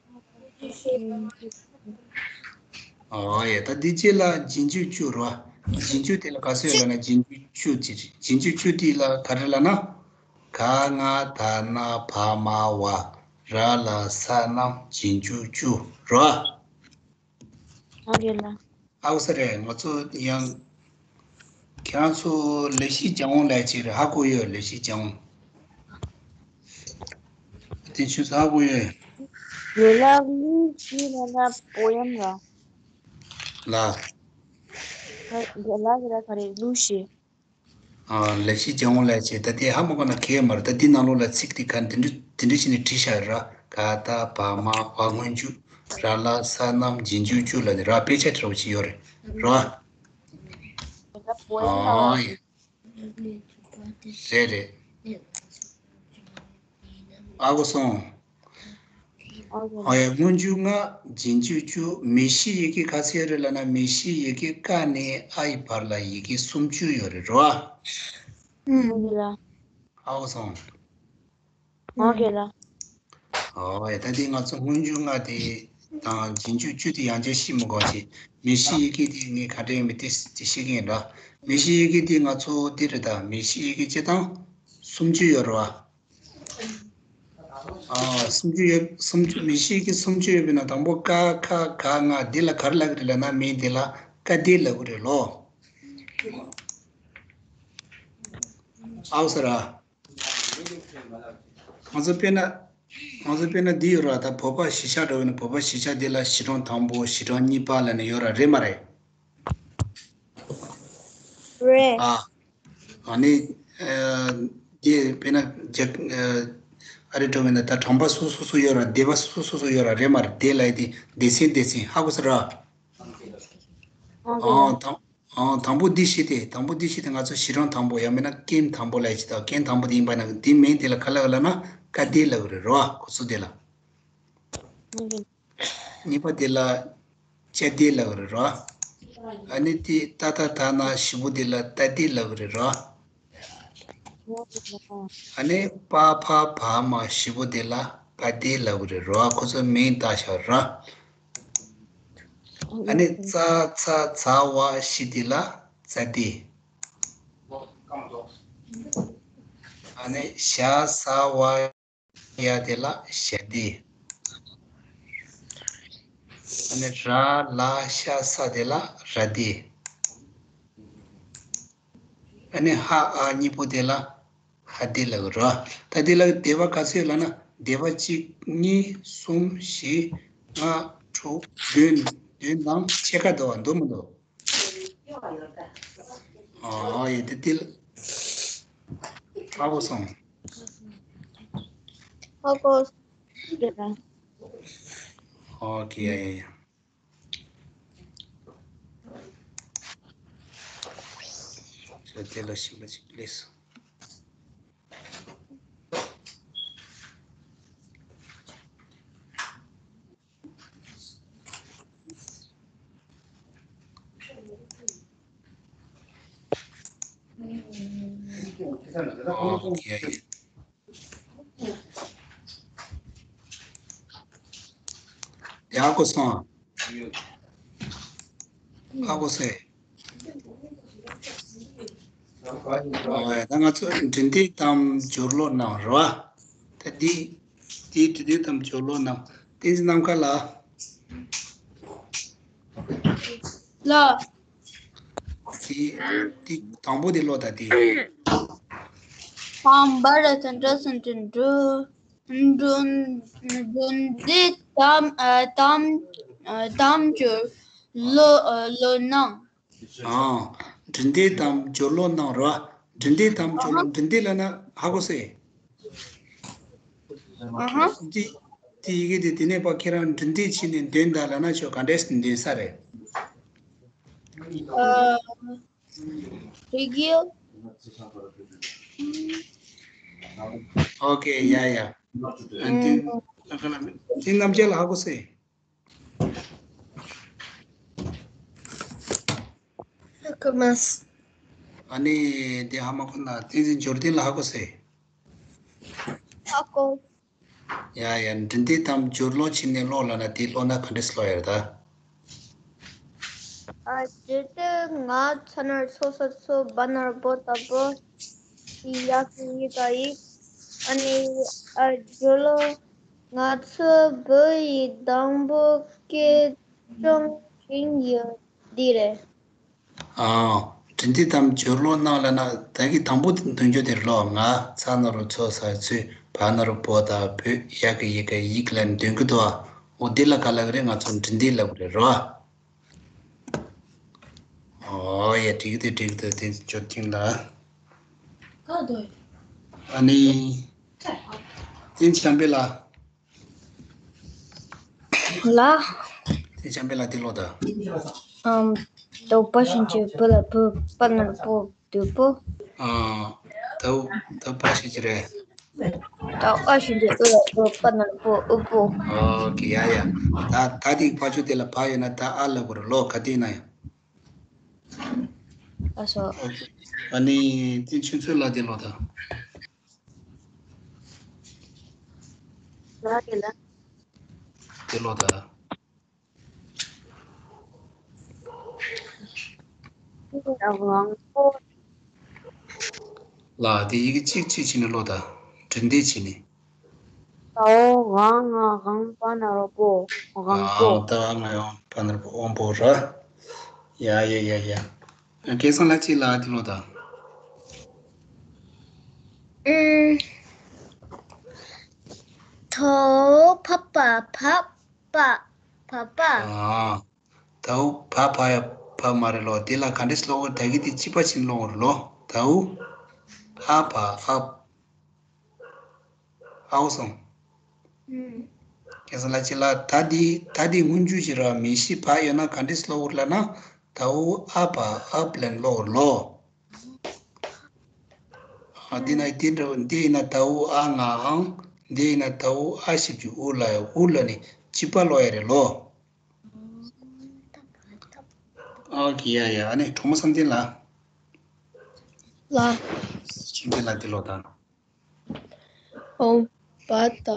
ཨོ་ཡ། ད་འདི་རྗེས་ལ་རྗེས་འཇུག་བཅུ་རོ། རྗེས་འཇུག་དེ་ལ་ག་ཚོད་ཡོད་ལབ་ན་རྗེས་འཇུག་བཅུ་དེ་རེད། རྗེས་འཇུག་བཅུ་དེ་ལ་ག་རེ་ལབ་ན། ག་ང་ད་ན་བ་མ་བ་ར་ལ་ས་རྣམས་རྗེས་འཇུག་བཅུ་རོ། ཨོ་ཡ་ལ། ཨའུ་ས་རེད། ང་ཚོ་ཡང་ཁྱེད་རང་ཚོ་ལས་གཞི་སྦྱང་འོང་ལས་ཅིག་རེད། ཧ་གོ་ཡོད། ལས་གཞི་སྦྱང་འོང་། དེ་ཆུ་ཚ་གོ་ཡོད། ཡོད་ལ། ལུས་ཀྱི་ལ་ན་པོ་ཡམ་ར། ལ། ལ་གི་ལ་ག་རེ་ལུས་ཤེས། ཨ། ལས་གཞི་སྦྱང་འོང་ལས་ཅེས། ད་དེ་ཧ་མ་གོ་ན་གལ་མ་རེད། ད་དེ་ནང་ལོགས་ལ་ཚིག་དེ་ག་འདི་འདྲ་འདི་འདྲ་བྱས་ནས་བྲིས་བཞག་ར། ག་ད་བ་མ་བ་སྔོན་འཇུག་ར་ལ་ས་རྣམས་རྗེས་འཇུག་བཅུ་ལ་ནི་ར། དཔེ་ཆ་འདྲ་བོ་ཅིག་ཡོད་རེད་ར། ཨ་ཡེ། རེད་རེད། ཨ་གོ་སོང་། ཨ་ཡ། སྔོན་འཇུག་ལྔ། རྗེས་འཇུག་བཅུ། མིང་གཞི་ཡི་གེ་ག་ཚོད་ཡོད་རེད་ལབ་ན། མིང་གཞི་ཡི་གེ་ཀ་ནས་ཨ་ཡི་བར་ལ་ཡི་གེ་སུམ་ཅུ་ཡོད་རེད་རོ། ཨ་གོ་སོང་། ཨོ་ཁེ་ལ། ཨོ་ཡ། ད་དེ་ང་ཚོ་སྔོན་འཇུག་ལྔ་དེ་དང་རྗེས་འཇུག་བཅུ་དེ་ཡང་བསྐྱར་ཤེས་མི་དགོས་ཤིག་མིང་གཞི་ཡི་གེ་དེ་ངས་ག་འདྲ་ཡོད་མེད་དེ་དེ་ཤེས་ཀྱི་ཡིན་ར། མིང་གཞི་ཡི་གེ་དེ་ང་ཚོ་འདི་རེད། ད་མིང་གཞི་ཡི་གེ་སྤྱིར་བཏང་སུམ་ཅུ་ཡོད་རེད་བ། ཨ། སུམ་ཅུ་ཡོད། སུམ་ཅུ། མིང་གཞི་ཡི་གེ་སུམ་ཅུ་ཡོད་པའི་ནང་དང་པོ་ཀ་ཁ་ག་ང་འདི་ལ་ག་རེ་ལབ་ཀྱི་རེད་ལབ་ན། མིང་འདི་ལ་ཀ་བདེ་ལབ་ཀྱི་རེད་ལོ། ཨའུ་ས་ར། ང་ཚོ་དཔེར་ན། ང་ཚོ་དཔེར་ན་འདི་ཡོད་ར། ད་བོད་པ་གཞིས་ཆགས་འདྲ་བོ་ཡིན་ན་བོད་པ་གཞིས་ཆགས་འདི་ལ་གཞིས་གྲོང་དང་པོ། གཞིས་གྲོང་གཉིས་པ་ལབ་ནས་ཡོད་ར། རེད་མ་རེད། རེད། ཨ། ཨ་ནི། ཨ། འདི་དཔེར་ན་རྒྱ། ཨ། ཨ་རི་འགྲོ་བ་ཡིན་ན་ད་གྲོང་པ་སོ་སོ་སོ་ཡོད་ར། སྡེ་པ་སོ་སོ་སོ་ཡོད་ར། རེད་མ་རེད། སྡེ་ལབ་ཡ་དེ་སྡེ་ཚན་སྡེ་ཚན། ཧ་གོ་སོང་ར། ཨ། དང་། ཨ། དང་པོ་འདི་བཞི་སྟེ། དང་པོ་འདི་བཞི་སྟེ་ང་ཚོ་གཞིས་གྲོང་དང་པོ་ཡང་མིན་ན་ཀེམ་དང་པོ་ལབ་ཡ་ཅིག་དང་། ཀེམ་དང་པོ་དེ་ཡིན་པ་ན་འདི་མིང་དེ་ལ་ག་ལབ་ལབ་ན་ཀ་སྡེ་ལབ་ཀྱི་རེད་རོ། ཁོ་ཚོ་དེ་ལ། གཉིས་པ་དེ་ལ་ཅ་སྡེ་ལབ་ཀྱི་རེད་རོ། ཨ་ནི་དེ་ཏ་ཐ་ད་ན་བཞི་པོ་དེ་ལ་ཏ་སྡེ་ལབ་ཀྱི་རེད་རོ། ཨ་ནི་པ་ཕ་བ་མ་བཞི་པོ་དེ་ལ་པ་སྡེ་ལབ་ཀྱི་རེད་རོ། ཁོ་ཚོ་མིང་བཏགས་བཞག་རོ། ཨ་ནི་ཙ་ཚ་ཛ་ཝ་བཞི་དེ་ལ་ཙ་སྡེ། ཨ་ནི་ཞ་ཟ་ཝ་ཡ་དེ་ལ་ཞ་སྡེ། ཨ་ནི་ར་ལ་ཤ་ས་དེ་ལ་ར་སྡེ། ཨ་ནི་ཧ་ཨ་གཉིས་པོ་དེ་ལ་ཧ་སྡེ་ལབ་ཀྱི་རེད། ད་དེ་ལ་སྡེ་པ་ག་ཚོད་ལབ་ན། སྡེ་པ་གཅིག་གཉིས། གསུམ། བཞི། ལྔ། དྲུག་བདུན། བདུན་དང་ཕྱེད་ཀ་འདུག་བ། འདུག་མི་འདུག་ཨ་ཡེ། དེ་དེ་ལ་ཧ་གོ་སོང་། ཧ་གོ། ཨོ་ཁེ། ཡ་ཡ་ཡ། ད་དེ་ལ་ཞིབ་པ་ཅིག་ལས་སོང་། ཨོ་ཁེ། ཡ། ཧ་གོ་སོང་། ཧ་གོ་སོང་། ཨོ་ཡ། ད་ང་ཚོ་འབྲི་འདེབས་དང་སྦྱོར་ཀློག་གནང་རོགས། ད་འདི། འདི་འབྲི་འདེབས་དང་སྦྱོར་ཀློག་གནང་། བསྟན་འཛིན་ནམ་མཁའ་ལགས། ལགས། དེ། དེ་དང་པོ་དེ་ཀློག་དང་དེ། དང་པོ་ར་ཙན་དྲ་སུ་འབྲུ་འབྲུ་འབྲུ་འབྲུ་འདི་དམ་ཨ་དམ་ཨ་དམ་ཆོས་ལོ་ཨ་ལོ་ནང་། ཨང་། འབྲི་འདེབས་དང་སྦྱོར་ཀློག་གནང་རོགས། འབྲི་འདེབས་དང་སྦྱོར་ཀློག་འབྲི་འདེབས་ལབ་ན་ཧ་གོ་སོང་། ཨ་ཧ། འདི། དེ་ཡི་གེ་དེ་དེ་ནས་ཕར་ཁྱེད་རང་འབྲི་འདེབས་བྱས་ནས་འདོན་དང་ལབ་ན་ཆོག་ག་འདྲས་འདོན་ས་རེད། ཨ། ཨོ་ཁེ། ཡ་ཡ། ཨ། འདི། ཨ། འདི་རྣམ་རྒྱལ་ལགས་ཧ་གོ་སོང་། ཧ་གོ་མ་སོང་། ཨ་ནི་དེ་ཧ་མ་གོ་ན་བསྟན་འཛིན་འབྱོར་ལྡན་ལ་ཧ་གོ་སེ། ཧ་གོ། ཡ་ཡ། འབྲི་འདི་དང་སྦྱོར་ཀློག་བྱས་ནས་ཀློག་ལབ་ན་དེ་ཀློག་ན་ག་འདྲས་ཀློག་ཡོད་ད། ཨ་ཇི་ལྟར་ང་ཚ་ན་རོ་ཚོ་ས་ཚོ་བ་ན་རོ་བོ་ད་བོ། ཡ་གི་ཡི་ག་ཡིག་ཨ་ནི་ཨ་སྦྱོར་ཀློག་ང་ཚོ་བོད་ཡིག་དང་པོ་སྐད་སྦྱོང་བྱེད་ཡོད་འདི་རེད། ཨ། འབྲི་འདི་དང་སྦྱོར་ཀློག་གནང་ལབ་ན་ད་གི་དང་པོ་འདོན་རྒྱུ་དེ་རེད་ལོ། ང་ཚ་ན་རོ་ཚོ་ས་ཚོས་བ་ན་རོ་བོ་ད་བོད། ཡ་གི་ཡི་ག་ཡིག་ལབ་འདོན་གི་འདུག་ཨ། འོ་འདི་ལ་ག་ལབ་གི་རེད། ང་ཚོ་འབྲི་འདི་ལབ་གི་རེད་རོ། ཨོ་ཡ། འགྲིག་གི་འདུག་འགྲིག་གི་འདུག་དེ་ཅོ་ཐིང་ལ། ཨ་ནི། བསྟན་འཇམ་དཔལ་ལགས། ལ། བསྟན་འཇམ་དཔལ་ལགས་འདི་ཀློག་ད། ཨམ། དོག་པ་ཞིག་གི་བུ་ལ་བུ་པ་ན་པོ་དུ་པོ། ཨ། དོག་དོག་པ་ཞིག་གི་རེད། དོག་པ་ཞིག་གི་བུ་ལ་བུ་པ་ན་པོ་ཨུ་པོ། ཨོ་ཀེ། ཡ་ཡ། ད་ད་དེ་ཕ་ཆུ་དེ་ལ་ཕ་ཡོད་ན་ད་ཨ་ལབ་དགོས་རེད་ལོ། ག་དེ་ན་ཡང་། ཨ་སོ། ཨ་ནི་དེ་ཆུ་ཚོད་ལ་དེ་ལོ་ད། ལ་དེ་ལ། དེ་ལོ་ད། དབང་པོ། ལ་དེ་ཡི་གེ་གཅིག་གཅིག་བྱས་ནས་ཀློག་ད། འབྲི་འདི་བྱས་ནས། ད་འོ་གང་ང་གང་པ་ན་རོ་པོ་གང་པོ། ཨ་ད་ང་ཡང་པ་ན་རོ་པོ་དབང་པོ་ར། ཡ་ཡ་ཡ་ཡ། སྐལ་བཟང་ལགས་གཅིག་ལ་དེ་ཀློག་ད། ཨུམ། དོ་ཕ་པ་ཕ་པ་ཕ་པ། ཨ། དའུ་བ་བ་ཡ་བ་མ་རེད་ལོ། དེ་ལ་ག་འདྲས་ཀློག་གི་ད་གི་དེ་གཅིག་པ་ཕྱིན་ཀློག་རེད་ལོ། དའུ་ཨ་བ་ཨབ། ཨའུ་སོང་། ཨུམ། ཁྱེད་ཚོ་ལ་ཅི་ལ་ད་དེ་ད་དེ་སྔོན་འཇུག་ཅིག་ར་མི་ཤེས་བ་ཡོད་ན་ག་འདྲས་ཀློག་རེད་ལབ་ན་དའུ་ཨ་བ་ཨབ་ལན་ཀློག་རེད་ལོ། ཨ་འདི་ན་འདི་འདྲ་འདི་ཡིན་ན་དའུ་ཨ་ང་ཨང་། འདི་ཡིན་ན་དའུ་ཨ་ཞབས་ཀྱུ་ཨུ་ལ་ཡ་ཨུ་ལ་ནི་གཅིག་པ་ཀློག་ཡ་རེད་ལོ། ཨོ་ཀེ། ཡ་ཡ། ཨ་ནི་གྲོགས་མོ་བསམ་གཏན་ལགས། ལ། བསམ་གཏན་ལགས་འདི་ཀློག་དང་། ཨོ་བ་ད་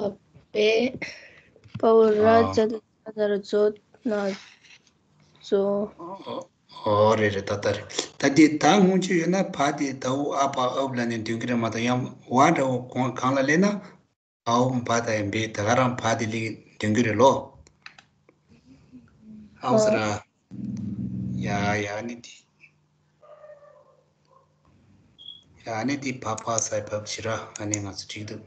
བེ། པའོ་ར་ཨ། ཛ་ད་ཛ་ད་ར་ཛོ་ན་ཛོ། ཨོ་རེད་རེད། ད་ད་རེད། ད་དེ་ད་སྔོན་ཆད་ཡོད་ན་བ་དེ་དའུ་ཨ་བ་ཨབ་ལ་ནི་འདོན་གི་རེད་མ་གཏོགས་ཡང་བ་འདྲ་བོ་གང་གང་ལ་སླེབས་ན། ཨའོ་བ་ད་ཡང་བེ་ད་ག་རང་བ་དེ་ལི་འདོན་གི་རེད་ལོ། ཨའོ་ཟེར་ར། ཡ་ཡ་ནི་དེ། ཡ་ནི་དེ་བ་བ་ས་བབ་ཕྱི་ར། ཨ་ནི་ང་ཚོ་འགྲིག་འདུག་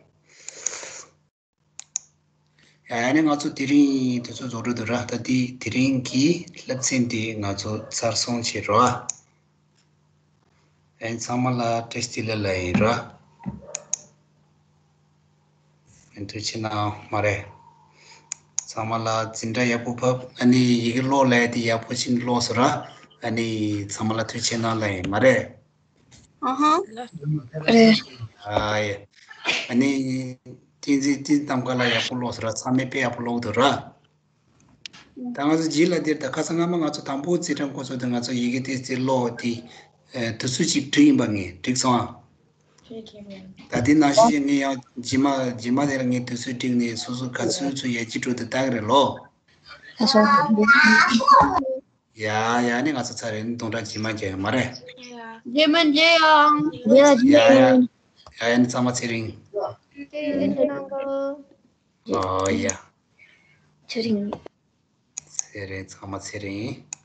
ཡ་ཡ་ནི་ང་ཚོ་དེ་རིང་དུས་ཚོད་རྫོགས་འགྲོ་འདུག་ར། ད་དེ་དེ་རིང་གི་བསླབ་ཚན་དེ་ང་ཚོ་ཚར་སོང་བྱེད་རོགས་ཨ། ཨེ་ཚང་མ་ལ་བཀྲ་ཤིས་བདེ་ལེགས་ལབ་ཡིན་ར། ཨེ་ཐུགས་རྗེ་གནང་མ་རེད། ཚང་མ་ལ་འཛིན་གྲྭ་ཡག་པོ་ཕབ། ཨ་ནི་ཡི་གེ་ཀློག་ལབ་ཡ་དེ་ཡག་པོ་ཕྱིན་ཀློག་སོང་ར། ཨ་ནི་ཚང་མ་ལ་ཐུགས་རྗེ་གནང་ལབ་ཡིན་མ་རེད། ཨ་ཧ། རེད། ཨ་ཡེ། ཨ་ནི་བསྟན་འཛིན་བསྟན་གཏམ་ཁ་ལ་ཡག་པོ་ཀློག་སོང་ར། ཚང་མས་དཔེ་ཡག་པོ་ཀློག་འདུག་ར། ད་ང་ཚོ་རྗེས་ལ་འདིར་ད་ཁ་སང་སྔ་མ་ང་ཚོ་དང་པོ་རྩེད་གྲམ་འགོ་ཚུགས་དུས་ང་ཚོ་ཡི་གེ་དེ་རྩེ་ཀློག་དེ་དུས་ཚོད་ཅིག་བསྒྲིགས་ཡིན་པ་ངས་འགྲིག་སོང་ཨ། ད་དེ་ནང་བཞིན་ངས་ཡང་རྗེས་མ་རྗེས་མ་དེ་ལ་ངས་དུས་ཚོད་བསྒྲིགས་ནས་སོ་སོ་ག་ཚོད་ཚོད་ཡར་རྒྱས་འགྲོ་དུས་ལྟ་གི་རེད་ལོ། ཡ་ཡ་ནི་ང་ཚོ་ཚར་རེད། སྟོང་ཕྲག་རྗེས་མ་མཇལ་ཡོང་མ་རེད། རྗེས་མ་མཇལ་ཡོང་། ཡ་ཡ་ཡ་ཡ་ནི་ཚང་མ་ཚེ་རིང་། ཨོ་ཡ། ཚེ་རིང་། ཚེ་རིང་། ཚང་མ་ཚེ་རིང་།